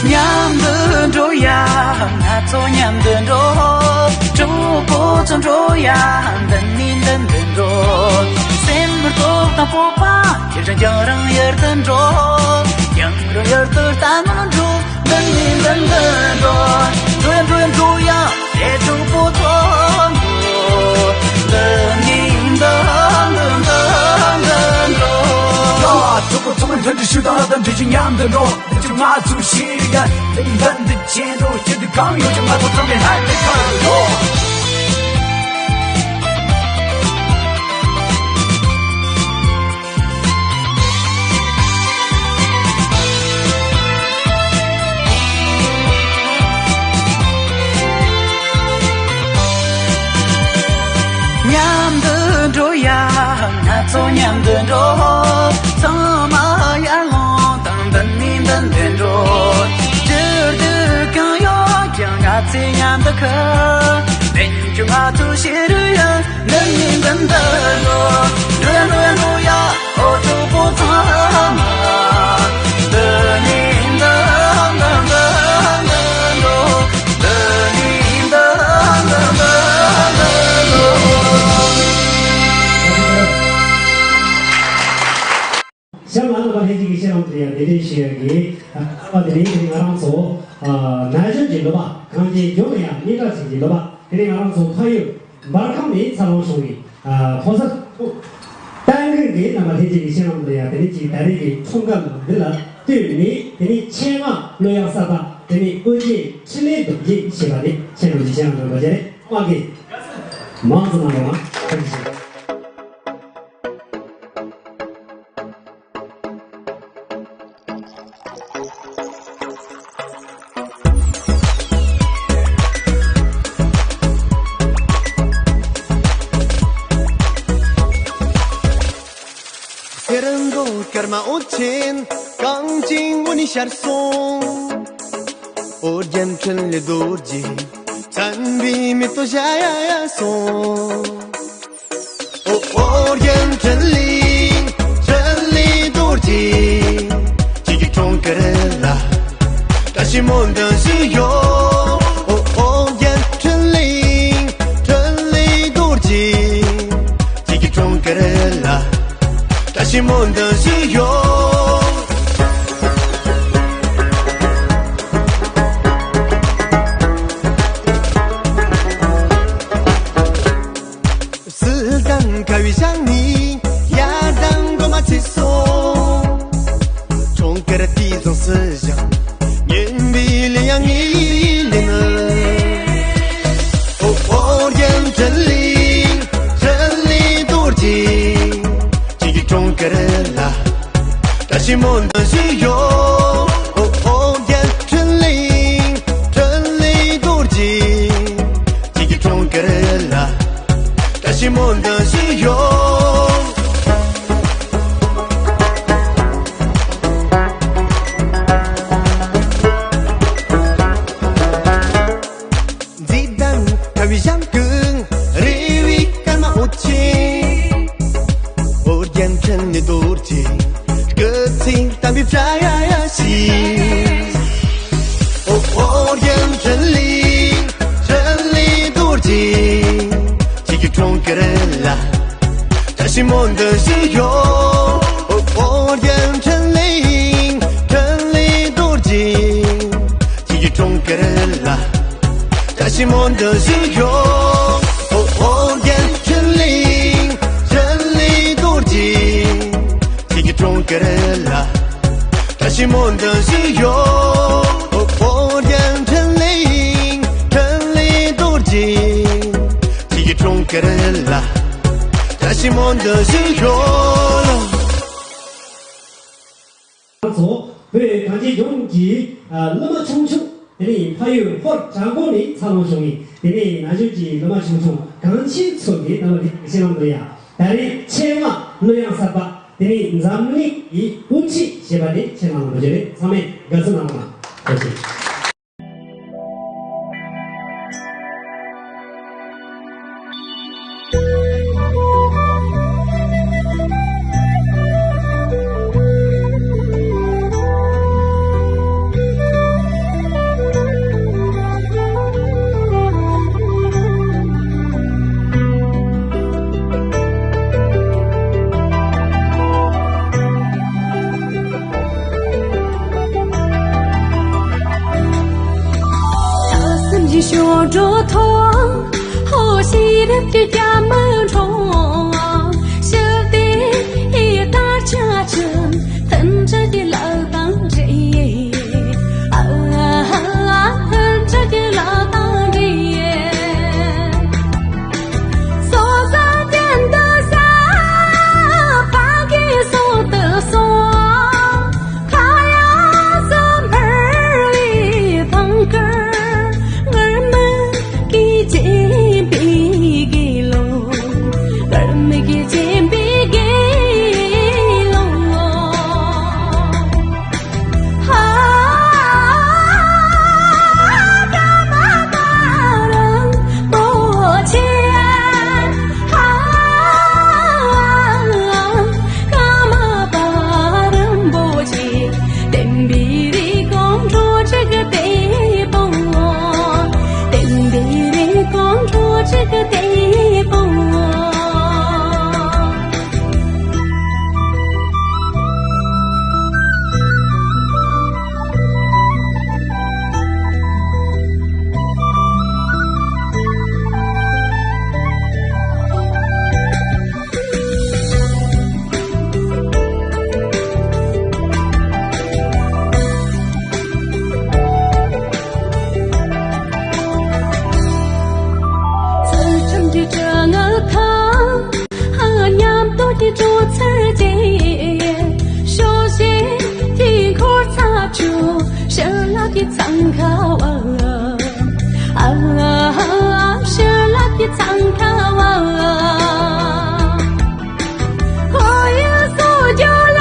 མཉམ་དུ་འགྲོ་ཡ། ང་ཚོ་མཉམ་དུ་འགྲོ། གྲོགས་པོ་ཚོ་འགྲོ་ཡ། འདི་ནས་འདི་འདྲ་འགྲོ། སེམས་རྟོགས་དང་སྤོབས་པ། ཁྱེད་རང་རྒྱང་རིང་ཡུལ་དུ་འགྲོ། རྒྱང་རིང་ཡུལ་དུ་ལྟད་མོ་འགྲོ། འདི་ནས་འདི་འདྲ་འགྲོ། འགྲོ་ཡ་འགྲོ་ཡ་འགྲོ་ཡ། ཨེ་གྲོགས་པོ་ཚོ་འགྲོ། འདི་ནས་འདི་འདྲ་འདྲ་འདྲ་འགྲོ། གྲོགས་པོ་ཚོ་མཉམ་དུ་འགྲོ། འདི་ང་ཚོ་ཤེས་ཡ། འདི་འདི་འདི་བྱེད་འགྲོ། ཁྱེད་འདི་གང་ཡོད་ཀྱི་ང་ཚོ་ཚང་མས་ཧ་ལས་ཁ་ལོ། མཉམ་དུ་འགྲོ་ཡ། ང་ཚོ་མཉམ་དུ་འགྲོ། ཚང་མ་ཡར་ལོངས་དང་འདི་ནས་འདི་འདྲ་འགྲོ། ཅི་འདྲ་གང་ཡོད་ཀྱང་ང་ཚོ་མཉམ་དུ་ཁ། དེང་གི་ང་ཚོ་ཤེས་རུ་ཡ། འདི་ནས་འདི་འདྲ་འགྲོ། འགྲོ་ཡ་འགྲོ་ཡ་འགྲོ་ཡ། ཨོ་གྲོགས་པོ་ཚང་མ། འདི་ནས་འདི་འདྲ་འདྲ་འདྲ་འགྲོ། འདི་ནས་འདི་འདྲ་འདྲ་འདྲ་འགྲོ། གཤམ་ལ་རྣམ་པ་ལྷན་རྒྱས་ཀྱིས་ཤེས་རང་དུ་ཡང་གདན་འདྲེན་ཞུ་ཡག་གི་རྣམ་པ་དེ་རིང་དེ་རིང་ང་རང་ཚོ་ན་གཞོན་གྱི་ལོ་པ། གངས་ཅན་ལྗོངས་ལ་ཡང་སྙན་གྲགས་ཅན་གྱི་ལོ་པ། དེ་རིང་ང་རང་ཚོ་ཕ་ཡུལ་འབར་ཁམས་ནས་འཚར་ལོངས་བྱུང་བའི་ཕོ་གསར་སྟོན་མཁན་གྱི་རྣམ་པ་ལྷན་རྒྱས་ཀྱིས་ཤེས་རང་དུ་ཡང་དེ་རིང་གི་ད་རེས་ཀྱི་འཁྲུངས་སྐར་འདི་ལ་བསྟུན་ནས། དེ་ནས་ཆེད་མངགས་གླུ་དབྱངས་གསར་པ། དེ་ནས་ཨོ་རྒྱན་འཕྲིན་ལས་རྡོ་རྗེ་ཞེས་པ་དེ་ཁྱེད་རྣམས་ཀྱིས་ཤེས་རང་དུ་འགྲོ་རྒྱུ་རེད། དམག་གིས་མང་ཙམ་གནང་རོགས་གནང་། ཐུགས་རྗེ་ཆེ། གསེར་མདོག་སྐར་མ་འོད་ཆེན། གངས་ཅན་ངོས་ནས་ཤར་སོང་། ཨོ་རྒྱན་འཕྲིན་ལས་རྡོ་རྗེ། མཚན་དཔེའི་མེ་ཏོག་བཞད་སོང་། ཨོ་ཨོ་རྒྱན་འཕྲིན་ལས། འཕྲིན་ལས་རྡོ་རྗེ། ཁྱེད་ཀྱི་འཁྲུངས་སྐར་ལ། བཀྲ་ཤིས་སྨོན་འདུན་ཞུ་ཡོད། ཨོ་ཨོ་རྒྱན་འཕྲིན་ལས། འཕྲིན་ལས་རྡོ་རྗེ། ཁྱེད་ཀྱི་འཁྲུངས་སྐར་ལ། བཀྲ་ཤིས་སྨོན་འདུན་ཞུ་ཡོད། སིལ་དང་ཁ་བའི་ཞག་ནི་ཡར་དང་གོ་མ་ཚིག་སོང་། འཁྲུངས་སྐར་དུས་བཟང་སུ་བཞག་སྙན་པའི་གླུ་དབྱངས་ངེས་ལེན། ཨོ་ཨོ་རྒྱན་འཕྲིན་ལས། འཕྲིན་ལས་རྡོ་རྗེ། ཁྱེད་ཀྱི་འཁྲུངས་སྐར་ལ། བཀྲ་ཤིས་སྨོན་འདུན་ཞུ་ཡོད། ཨོ་ཨོ་རྒྱན་འཕྲིན་ལས། འཕྲིན་ལས་རྡོ་རྗེ། ཁྱེད་ཀྱི་འཁྲུངས་སྐར་ལ། བཀྲ་ཤིས་སྨོན་འདུན་ཞུ་ཡོད། ཡ་ཡ་ཞིག་འོ་ཨོ་རྒྱན་འཕྲིན་ལས། འཕྲིན་ལས་རྡོ་རྗེ། ཁྱེད་ཀྱི་གྲོང་ཁྱེར་ལ། བཀྲ་ཤིས་མོན་དུ་བཞུགས་ཡོད། ཨོ་ཨོ་རྒྱན་འཕྲིན་ལས། འཕྲིན་ལས་རྡོ་རྗེ། ཁྱེད་ཀྱི་གྲོང་ཁྱེར་ལ། བཀྲ་ཤིས་མོན་དུ་བཞུགས་ཡོད། ཨོ་ཨོ་རྒྱན་འཕྲིན་ལས། འཕྲིན་ལས་རྡོ་རྗེ། ཁྱེད་ཀྱི་གྲོང་ཁྱེར་ལ། བཀྲ་ཤིས་མོན་དུ་བཞུགས་ཡོད། ཨོ་ཨོ་རྒྱན་འཕྲིན་ལས། འཕྲིན་ལས་རྡོ་རྗེ། ཁྱེད་ཀྱི་གྲོང་ཁྱེར་ལ། བཀྲ་ཤིས་མོན་དུ་བཞུགས་ཡོད། ང་ཚོ་བོད་གངས་ཅན་ལྗོངས་ཀྱི་ཨ་གླུ་མ་ཆུང་ཆུང་། དེ་ནས་ཕ་ཡུལ་ཧོར་བྲག་འགོ་ནས་འཚར་ལོངས་བྱུང་བའི་དེ་ནས་ན་གཞོན་གྱི་གླུ་མ་ཆུང་ཆུང་གངས་ཆེན་མཚོ་དེ་ནང་ལ་དེ་ཤེས་ལམ་དུ་ཡ། ད་རེས་ཆེད་མངགས་གླུ་དབྱངས་གསར་པ་དེ་ནས་འཛམ་གླིང་གི་དཔུང་ཤེད་ཞེས་པ་དེ་ཆེད་མངགས་གནང་རྒྱུ་རེད། ཚང་མས་དགའ་བསུ་གནང་རོགས་གནང་། ཐུགས་རྗེ་ཆེ། ལྷག་བསམ་གྱི་ཞོ་འགྲོ་ཐོག་ཧོ་ཤེས་རབ་ཀྱི་རྒྱ་མི་འཕྲོ། ཞི་བདེའི་དར་ཆ་ཆེན་མཐུན་སྒྲིལ་གྱི་ལག་དང་འབྲེལ། ཨ་ཧ་ཧ། མཐུན་སྒྲིལ་གྱི་ལག་དང་འབྲེལ། སོ་ས་ཅན་དུ་ས་ཕ་གི་སོ་དུ་སོ། ཁ་ཡ་སོ་འཕར་བའི་ཐང་དཀར། ངར་མི་གི་སྦྱིན་པའི་དགེ་སློང་། ངར་མི་གི་སྦྱིན་པའི་དགེ་སློང་། ཧ་ཀ་མ་པ་རིན་པོ་ཆེ། ཧ་ཀ་མ་པ་རིན་པོ་ཆེ། བསྟན་པའི་རིགས་གོང་འཕྲོ་ཅིག་དེ་སྤོང་བ། བསྟན་པའི་རིགས་གོང་འཕྲོ་ཅིག་དེ་སྤོང་བ། ཚུལ་ཁྲིམས་ཀྱི་དྲི་ངད་ཁ། མཉམ་དུ་ཀྱི་སྤྲོ་ཚུལ་གྱིས། ཕྱོགས་བཞི་དཀྱིལ་འཁོར་ཚར་བཅུ། ཞི་ལྷག་གི་འཚང་ཁ་བ། ཨ་ཧ། ཞི་ལྷག་གི་འཚང་ཁ་བ། ཁོར་ཡུག་སོགས་རྒྱུད་ལ་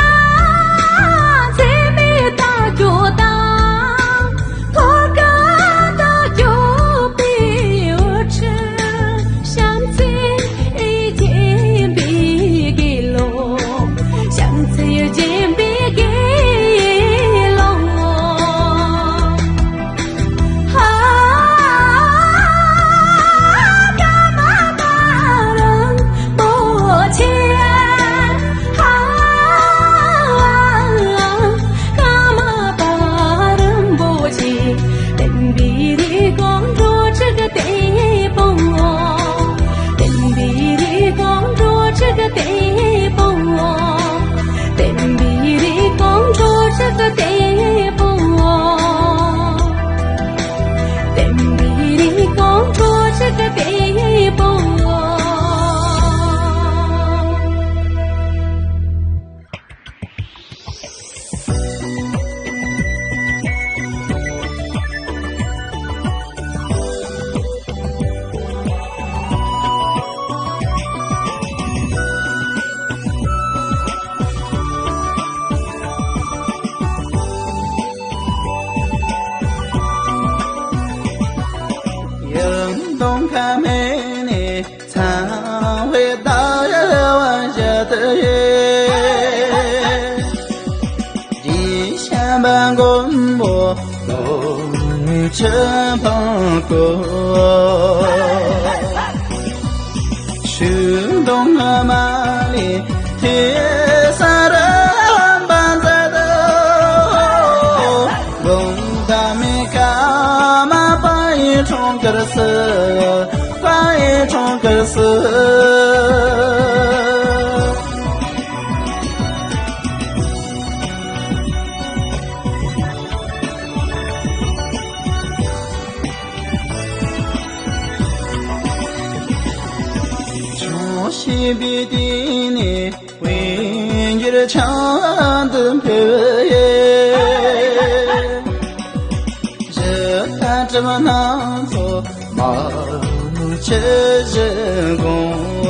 འཚེ་མེད་ལྟ་སྐྱོང་དང་། ཐོག་ཁ་ལྟ་སྐྱོང་པའི་དབུ་ཁྲིད། བྱམས་བརྩེས་བརྒྱན་པའི་དགེ་སློང་། བྱམས་བརྩེས་བརྒྱན་པའི་དགེ་སློང་། མགོན་པོ་ལོ་ཆེན་འཕགས་སྐོར། ཆོས་དུང་མ་ལས་ཐོས་བསམ་རིམ་པ་མཛད། དགོངས་དག་མེད་ཀ་མ་པ་ཡི་འཁྲུངས་སྐར་སུ། པ་ཡི་འཁྲུངས་སྐར་སུ། ཆོས་བཤད་པའི་དུས་ནས། དཔལ་འབྱོར་ཆང་དུ་འཕེལ། གཞི་རྟ་གྲིབ་སྣ་ཚོགས་མ་མོ་ཆུ་བཞི་དགོངས།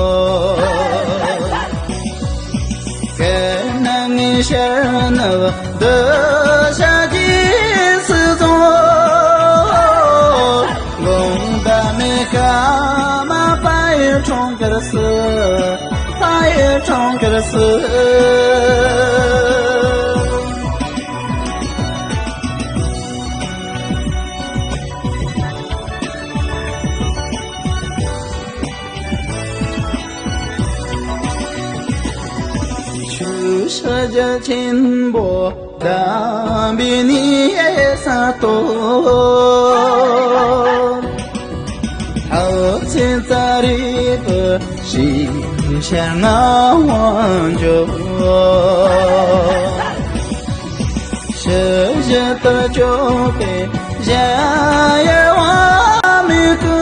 སྐད་ནང་ངེས་ཤར་ནུབ་འདི་ཤ་རྗེས་སུ་རྫོགས། དགོངས་དག་མེད་ཀ་མ་པ་ཡི་འཁྲུངས་སྐར་སུ། པ་ཡི་འཁྲུངས་སྐར་སུ། ཆོས་ཕྱག་རྒྱ་ཆེན་པོ་དམ་པའི་གནས་ས་ཏོ། ལྷ་ཚེ་ཙཱ་རི་པུ་ཞིང་ཤར་ངག་དབང་འབྱོར། ཕྱི་བཞིན་དུ་སྐྱོད་པའི་གཞལ་ཡས་དབང་མོའི་སྐུ།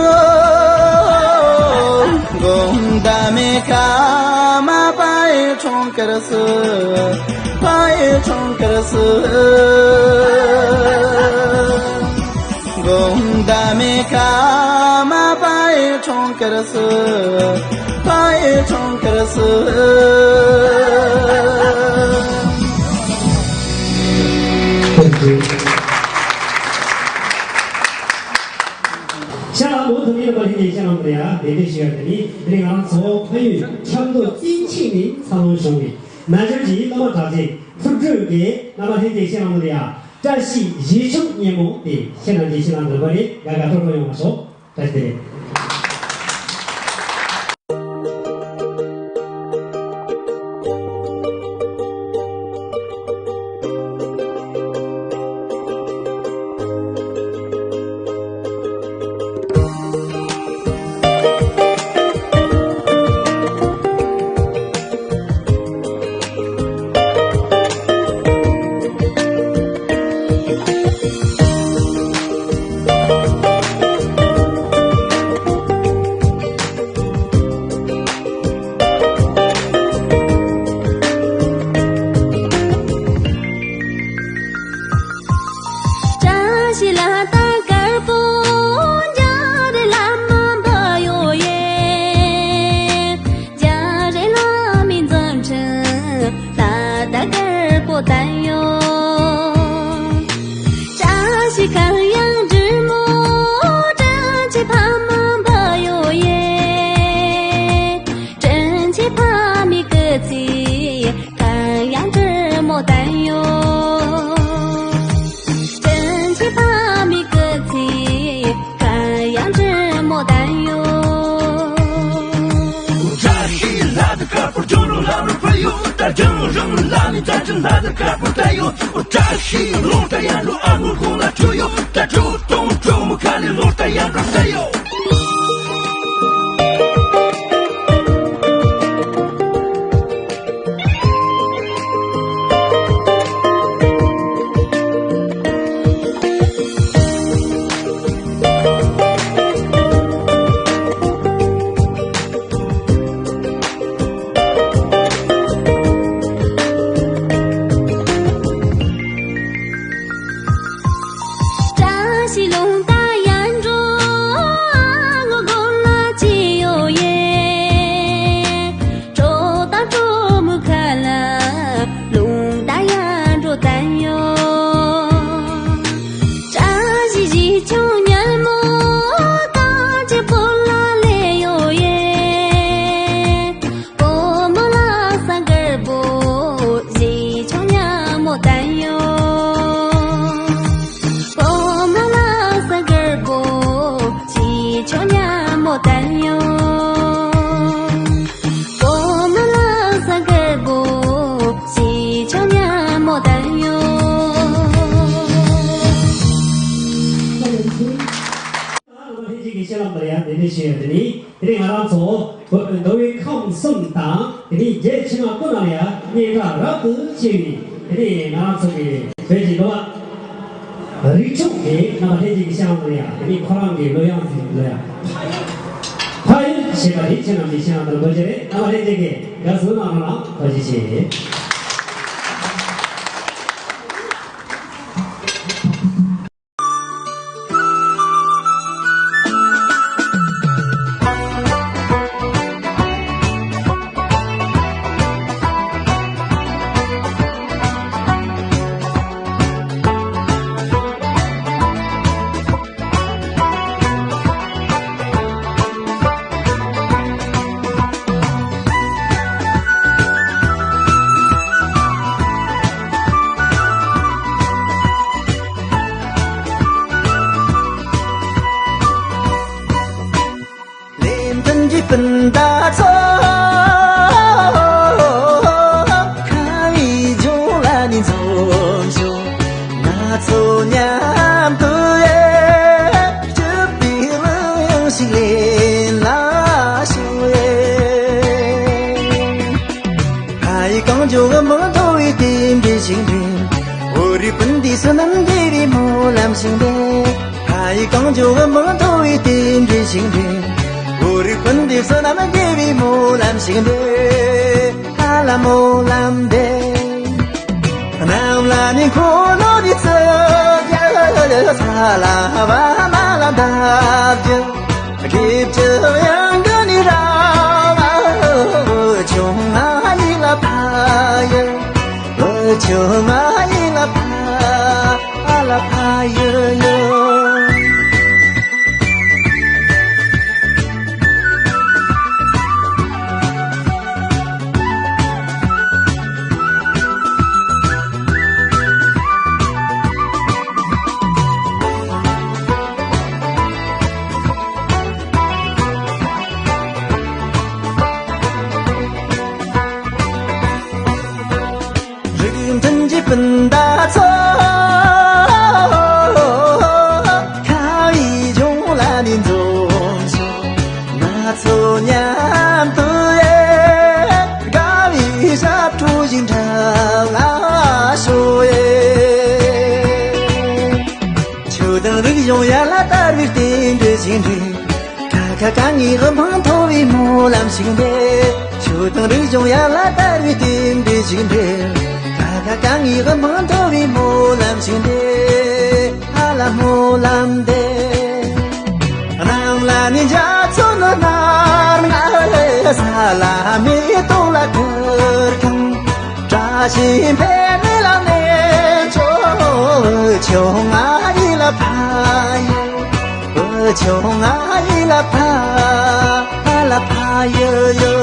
དགོངས་དག་མེད་ཀ་མ་པ་ཡི་འཁྲུངས་སྐར་སུ། པ་ཡི་འཁྲུངས་སྐར་སུ། དགོངས་དག་མེད་ཀ་མ་པ་ཡི་འཁྲུངས་སྐར་སུ། པ་ཡི་འཁྲུངས་སྐར་སུ། ཤ་ལ་མོ་དུ་མི་རུ་པ་ལྷན་རྒྱས་ཤ་ལ་མོ་རེ་ཡ་དེ་འདྲ་ཞིག་ཡོད་དེ་ནི་དེ་རིང་ང་རང་ཚོ་ཕ་ཡུལ་ཆབ་མདོ་སྤྱི་ཆིངས་ནས་འཚར་ལོངས་བྱུང་བའི་ན་གཞོན་གྱི་སློབ་མ་གྲགས་ཅན་ཐུབ་སྒྲོལ་གྱིས་རྣམ་པ་ལྷན་རྒྱས་ཤ་ལ་མོ་རེ་ཡ་བཀྲ་ཤིས་གཞིས་ཆགས་སྙེ་མོ་དེ་ཤེས་རྣམ་གྱིས་ཤེས་ལ་འདོན་པ་རེད། དགའ་དགའ་སྤྲོ་སྤྲོ་ཡོང་བ་ཤོག་བཀྲ་ཤིས་བདེ་ལེགས། བཀྲ་ཤིས་ལྷ་དང་དཀར་པོ་འཇའ་རི་ལྷ་མོ་འབར་ཡོད་ཡེ། འཇའ་རི་ལྷ་མོའི་འཛུམ་ཕྲེང་ལྷ་དང་དཀར་པོ་བསྟན་ཡོད། བཀྲ་ཤིས་གར་དབྱངས་འབྲི་མོ་དྲིན་ཆེན་ཕ་མ་འབར་ཡོད་ཡེ། དྲིན་ཆེན་ཕ་མའི་སྐུ་ཚེ་གར་དབྱངས་འབྲི་མོ་བསྟན་ཡོད། དྲིན་ཆེན་ཕ་མའི་སྐུ་ཚེ་གར་དབྱངས་འབྲི་མོ་བསྟན་ཡོད། བཀྲ་ཤིས་ལྷ་དང་དཀར་པོ་ལྗོངས་ལ་ལྷ་མོ་འཕུར་ཡོད། ད་ལྗོངས་རང་ལ་ནི་བཀྲ་ཤིས་ལྷ་དང་དཀར་པོ་བསྟན་ཡོད། བཀྲ་ཤིས་ལོ་ལྟར་ཡར་འགྲོ་ཨ་མོ་དགུང་ལ་བྲོས་ཡོད། ད་དྲུག་སྟོང་དྲུག་མོ་ཁ་ནས་ལོ་ལྟར་ཡར་འགྲོ་བསྟན་ཡོད། དེ་ནས་ཞུ་ཡ་དེ་ནི་དེ་ནས་ང་རང་ཚོ་མདོ་དབུས་ཁམས་གསུམ་དང་དེ་ནས་རྒྱལ་ཕྱི་ནང་ཀུན་ནང་ལ་ཡ་སྙན་གྲགས་རབ་ཏུ་ཆེ་བའི་དེ་ནས་ང་རང་ཚོ་གི་བོད་ཀྱི་འགྲོ་བ་རིགས་དྲུག་གི་རྣམ་པ་ལྷན་རྒྱས་ཀྱི་ཤེས་ཡོན་ལ་ཡ་དེ་ནས་ཁོ་རང་གི་ལོ་གཡང་དེ་ལོ་ཡ་ཕ་ཡུལ་ཞེས་པ་དེ་ཁྱེད་རྣམས་ཀྱི་ཤེས་ཡོན་དུ་འགོད་ཀྱི་རེད། རྣམ་པ་ལྷན་རྒྱས་ཀྱིས་དགའ་བསུ་གནང་རོགས་གནང་། ཐུགས་རྗེ་ཆེ། ལས་མཐུན་གྱི་སྤུན་ཟླ་ཚོ། ཁ་བའི་ལྗོངས་ལ་ནི་འཛོམས་ཤོག་ང་ཚོ་མཉམ་དུ་ཡེ། སྤྱི་པའི་གླུ་དབྱངས་ཤིག་ལེན་ལ་ཤོག་ཡེ། ཕ་ཡི་གངས་ལྗོངས་འོད་མང་མཐོ་བའི་རྟེན་འབྲེལ་ཞིག་འདྲེན། བོད་རིགས་སྤུན་ཟླའི་བསོད་ནམས་རྒྱས་པའི་སྨོན་ལམ་ཞིག་འདེབས། ཕ་ཡི་གངས་ལྗོངས་འོད་མང་མཐོ་བའི་རྟེན་འབྲེལ་ཞིག་འདེབས། བོད་རིགས་སྤུན་ཟླའི་བསོད་ནམས་རྒྱས་པའི་སྨོན་ལམ་ཞིག་འདེབས། ཨ་ལ་སྨོན་ལམ་འདེབས། གནམ་ལ་ནི་འཁོར་ལོ་རི་རྩི་རྒྱ། ས་ལ་བ་མ་ལ་འདབ་རྒྱུ། དགེ་བཅུ་དབྱངས་ཀྱི་ནི་ར་བ། ཆུང་ང་ཡི་ལ་ཕ་ཡི། ཆུང་ང་ཡི་ལ་ཕ་ལ་ཕ་ཡི་ཡི། རིགས་མཐུན་གྱི་སྤུན་ཟླ་ཚོ། ཁ་བའི་ལྗོངས་ལ་ནི་འཛོམས་ཤོག་ང་ཚོ་མཉམ་དུ་ཡེ། དགའ་བའི་ཞབས་བྲོ་ཞིག་འཁྲབ་ལ་ཤོག་ཡེ། ཆོས་དང་རིག་གཞུང་ཡར་ལ་དར་བའི་རྟེན་འབྲེལ་ཞིག་འདྲེན། ཁ་ཁ་གངས་ངི་འོད་མང་མཐོ་བའི་སྨོན་ལམ་ཞིག་འདེབས། ཆོས་དང་རིག་གཞུང་ཡར་ལ་དར་བའི་རྟེན་འབྲེལ་ཞིག་འདེབས། ཁ་ཁ་གངས་ངི་འོད་མང་མཐོ་བའི་སྨོན་ལམ་ཞིག་འདེབས། ཨ་ལ་སྨོན་ལམ་འདེབས། གནམ་ལ་ནི་འཇའ་ཚོན་སྣར་ང་། ས་ལ་མེ་ཏོག་ལ་གུར་ཁང་། བཀྲ་ཤིས་འཕེལ་ནི་ལ་ནས་ཆོ། ཆུང་ང་ཡི་ལ་ཕ་ཡི། ཆུང་ང་ཡི་ལ་ཕ་ལ་ཕ་ཡི་ཡི།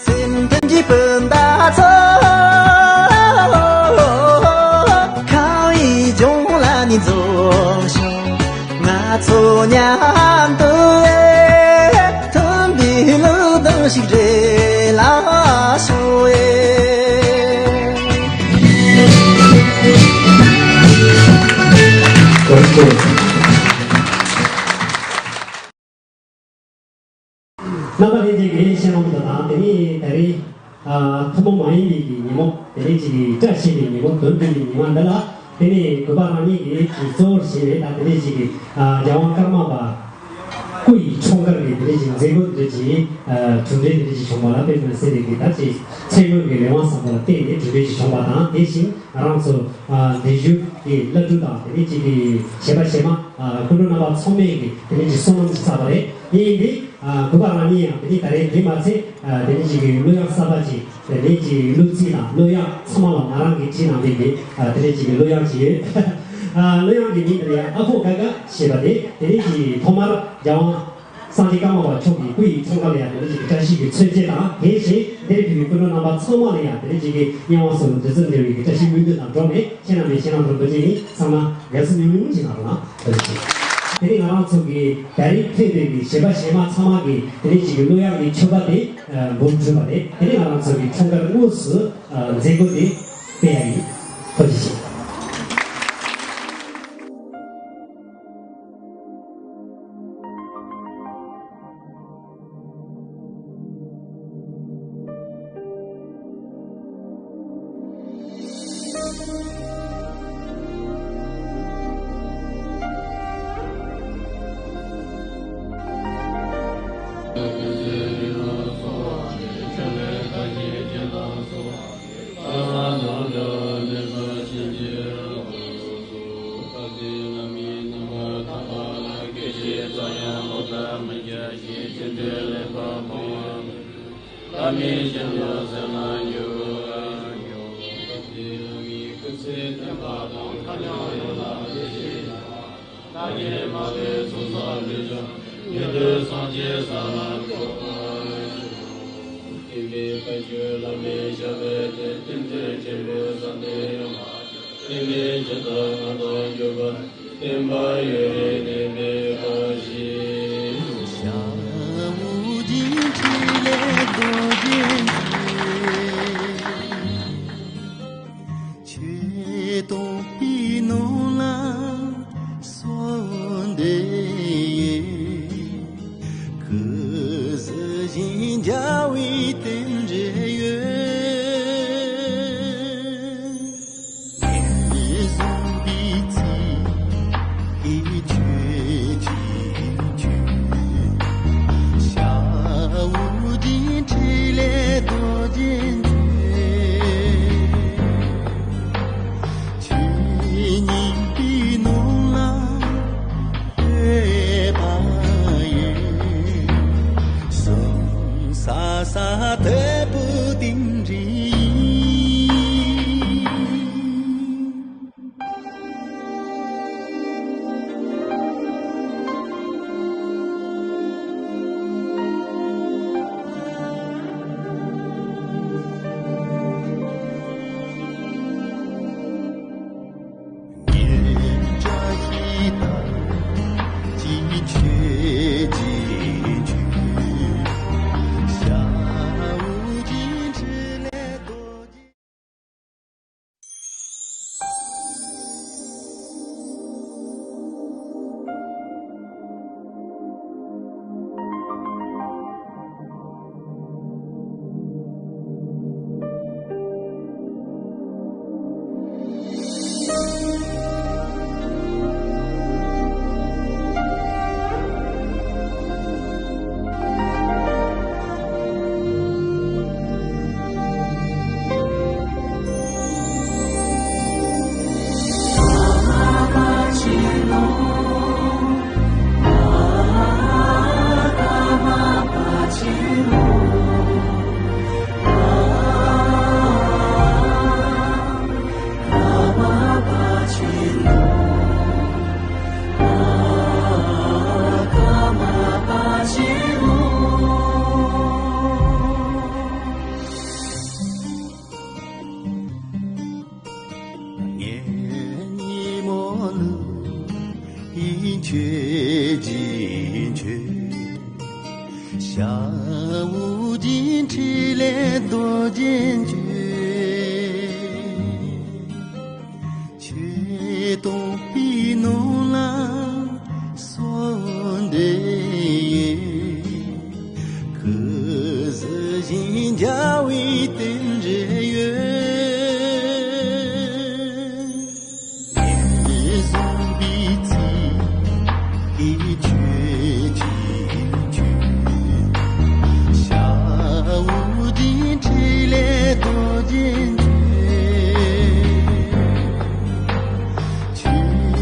སེམས་ལྡན་གྱི་སྤུན་ཟླ་ཚོ། ཁ་བའི་ལྗོངས་ལ་ནི་འཛོམས་ཤོག་ང་ཚོ་མཉམ་དུ་ཡེ། མཐུན་པའི་གླུ་དབྱངས་ཤིག་རེ་ལ་ཤོག་ཡེ། རྣམ་པ་ལྷན་རྒྱས་ཀྱིས་ཤེས་རྣམ་དུ་དང་དེ་ནས་ད་རེས་ཐུན་མོང་མ་ཡིན་པའི་གི་ཉིན་མོ། དེ་ནས་ཅིག་གི་བཀྲ་ཤིས་པའི་ཉིན་མོ། དོན་མཐུན་པའི་ཉིན་མོ་འདི་ལ་དེ་ནས་གུས་པ་རང་ཉིད་ཀྱིས་ཅིག་གཙོ་བོར་བྱས་ནས་ད་དེ་ནས་ཅིག་གི་རྒྱལ་དབང་ཀརྨ་པ་སྐུ་ཡི་འཁྲུངས་སྐར་གྱི་དེ་ནས་ཅིག་མཛད་སྒོ་འདི་ཅིག་གྲུབ་འབྲས་དེ་ནས་ཅིག་བྱུང་བ་ལ་དཔེ་མི་སྲིད་པའི་གི་ད་ཅིག་མཚན་སྨོད་ཀྱི་ལས་དབང་བཟང་པོ་ལ་བརྟེན་ནས་གྲུབ་འབྲས་ཅིག་བྱུང་བ་དང་། དེ་བཞིན་ང་རང་ཚོ་འདི་བཞུགས་ཀྱི་བླ་སྤྲུལ་དང་དེ་ནས་ཅིག་གི་གཞས་པ་གཞས་མ་སྐུ་མགྲོན་རྣམ་པ་ཚང་མས་ཀྱི་དེ་ནས་ཅིག་བསོད་ནམས་ཀྱི་བསགས་པ་རེད། ཡིན་དེ། ཨ། གུས་པ་རང་ཉིད་ཡང་དེ་ནས་ད་རེས་འདི་མ་ཚད། ཨ། དེ་ནས་ཅིག་གི་གླུ་དབྱངས་གསར་པ་ཅིག་དེ་ནས་ཅིག་གླུ་ཚིག་དང་གླུ་དབྱངས་ཚང་མ་ལ་ང་རང་གིས་བྲིས་གནང་བསྡད་ཀྱི། ཨ། དེ་ནས་ཅིག་གི་གླུ་དབྱངས་ཅིག་ཡོད། ཨ། གླུ་དབྱངས་ཀྱི་མིང་དེ་ལ་ཡང་ཨ་ཁུ་དགའ་དགའ་ཞེས་པ་དེ། དེ་ནས་ཅིག་ཐོག་མར་རྒྱལ་དབང་ སངས་རྒྱས་ཀརྨ་པ་མཆོག་གི་སྐུ་ཡི་འཁྲུངས་སྐར་ལ་ཡང་དེ་འདྲ་ཅིག་གི་བཀྲ་ཤིས་ཀྱི་མཚོན་བྱེད་དང་། དེ་བཞིན་དེར་ཕེབས་པའི་སྐུ་མགྲོན་རྣམ་པ་ཚང་མ་ལ་ཡང་དེ་འདྲ་ཅིག་གི་གཉེན་དབང་སོགས་ལ་དུས་ཚོད་འབྲེལ་བའི་གི་བཀྲ་ཤིས་སྨོན་འདུན་དང་སྦྲགས་ནས། ཁྱེད་རྣམ་པའི་ཞལ་ལག་འདྲ་པོ་ཅན་ནི་ཚང་མ་དགའ་བསུ་ཉུང་ཉུང་ཅིག་གནང་རོགས་གནང་། ཐུགས་རྗེ་ཆེ། དེ་ནས་ང་རང་ཚོ་གི་ད་རེས་ཕེབས་པའི་གི་གཞས་པ་གཞས་མ་ཚང་མ་གི་དེ་ནས་ཅིག་གི་གླུ་དབྱངས་ཀྱི་མཆོད་པ་དེ་འབུམ་གྲུབ་པ་རེད། དེ་ནས་ང་རང་ཚོ་གི་འཁྲུངས་སྐར་དངོས་སུ་མཛད་སྒོ་དེ་སྤེལ་ཡ་ཡིན། ཐུགས་རྗེ་ཆེ། ཆོས་སྟོན་པའི་ནང་ལ་གསོལ་འདེབས་ཡོད། སྐུ་གཟི་བཞིན་རྒྱལ་བའི་རྟེན་འབྲེལ་ཡོད། ངན་སོང་པའི་ཚིག་གིས་ཆོས་ཀྱི་ཆོས། ཤ་འུ་འདི་འཕྲིན་ལས་རྡོ་རྗེ་འཇུག་ཆོས་ཉན་པའི་ནང་ལ་ཐོས་པ་ཡོད། གསུམ་ས་ས་དོད་པོ་དེ་འདྲ་ཡིན། ངེད་གཉིས་མོ་ལུག་ཡིན་ཆོས་ཀྱི་ཆོས། ཤ་འུ་འདི་འཕྲིན་ལས་རྡོ་རྗེ་འཇུག་ཆོས་སྟོན་པའི་ནང་ལ་གསོལ་འདེབས་ཡོད། སྐུ་གཟི་བཞིན་རྒྱལ་བའི་རྟེན་འབྲེལ་ཡོད། ངན་སོང་པའི་ཚིག་གིས་ཆོས་ཀྱི་ཆོས། ཤ་འུ་འདི་འཕྲིན་ལས་རྡོ་རྗེ་འཇུག་ཆོས་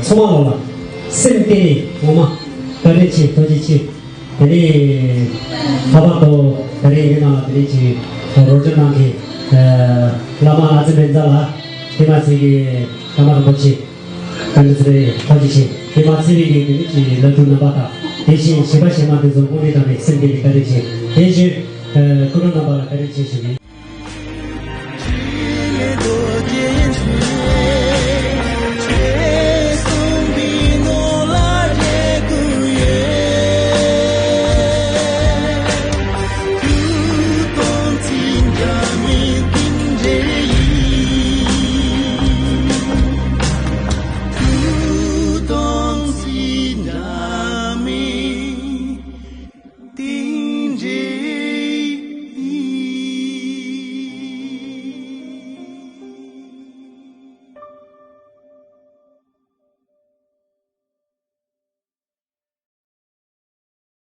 ཚང་མ་ལ་སེམས་གཏིང་ནས་ངོ་མ་བཀའ་དྲིན་ཆེ། ཐུགས་རྗེ་ཆེ། དེ་ནས་ལྷག་པར་དུ་དེ་རིང་འདི་ནང་ལ་དེ་རིང་གི་རོགས་སྐྱོར་གནང་མཁན་བླ་མ་ཨ་ཙི་སྨན་རྩ་ལགས། དེ་མ་ཟད་ཀྱི་བླ་མ་རིན་པོ་ཆེ་བཀའ་འདྲི་ཟེར་བའི་ཐུགས་རྗེ་ཆེ། དེ་མ་ཟད་པའི་གི་དེ་རིང་གི་བླ་སྤྲུལ་རྣམ་པ་དང་དེ་བཞིན་གཞིས་པ་གཞིས་མ་དེ་ཚོ་སྐུ་མགྲོན་དང་ནས་སེམས་གཏིང་ནས་བཀའ་དྲིན་ཆེ། དེ་བཞིན་སྐུ་མགྲོན་རྣམ་པ་ལ་བཀའ་དྲིན་ཆེ་ཞུ་གི།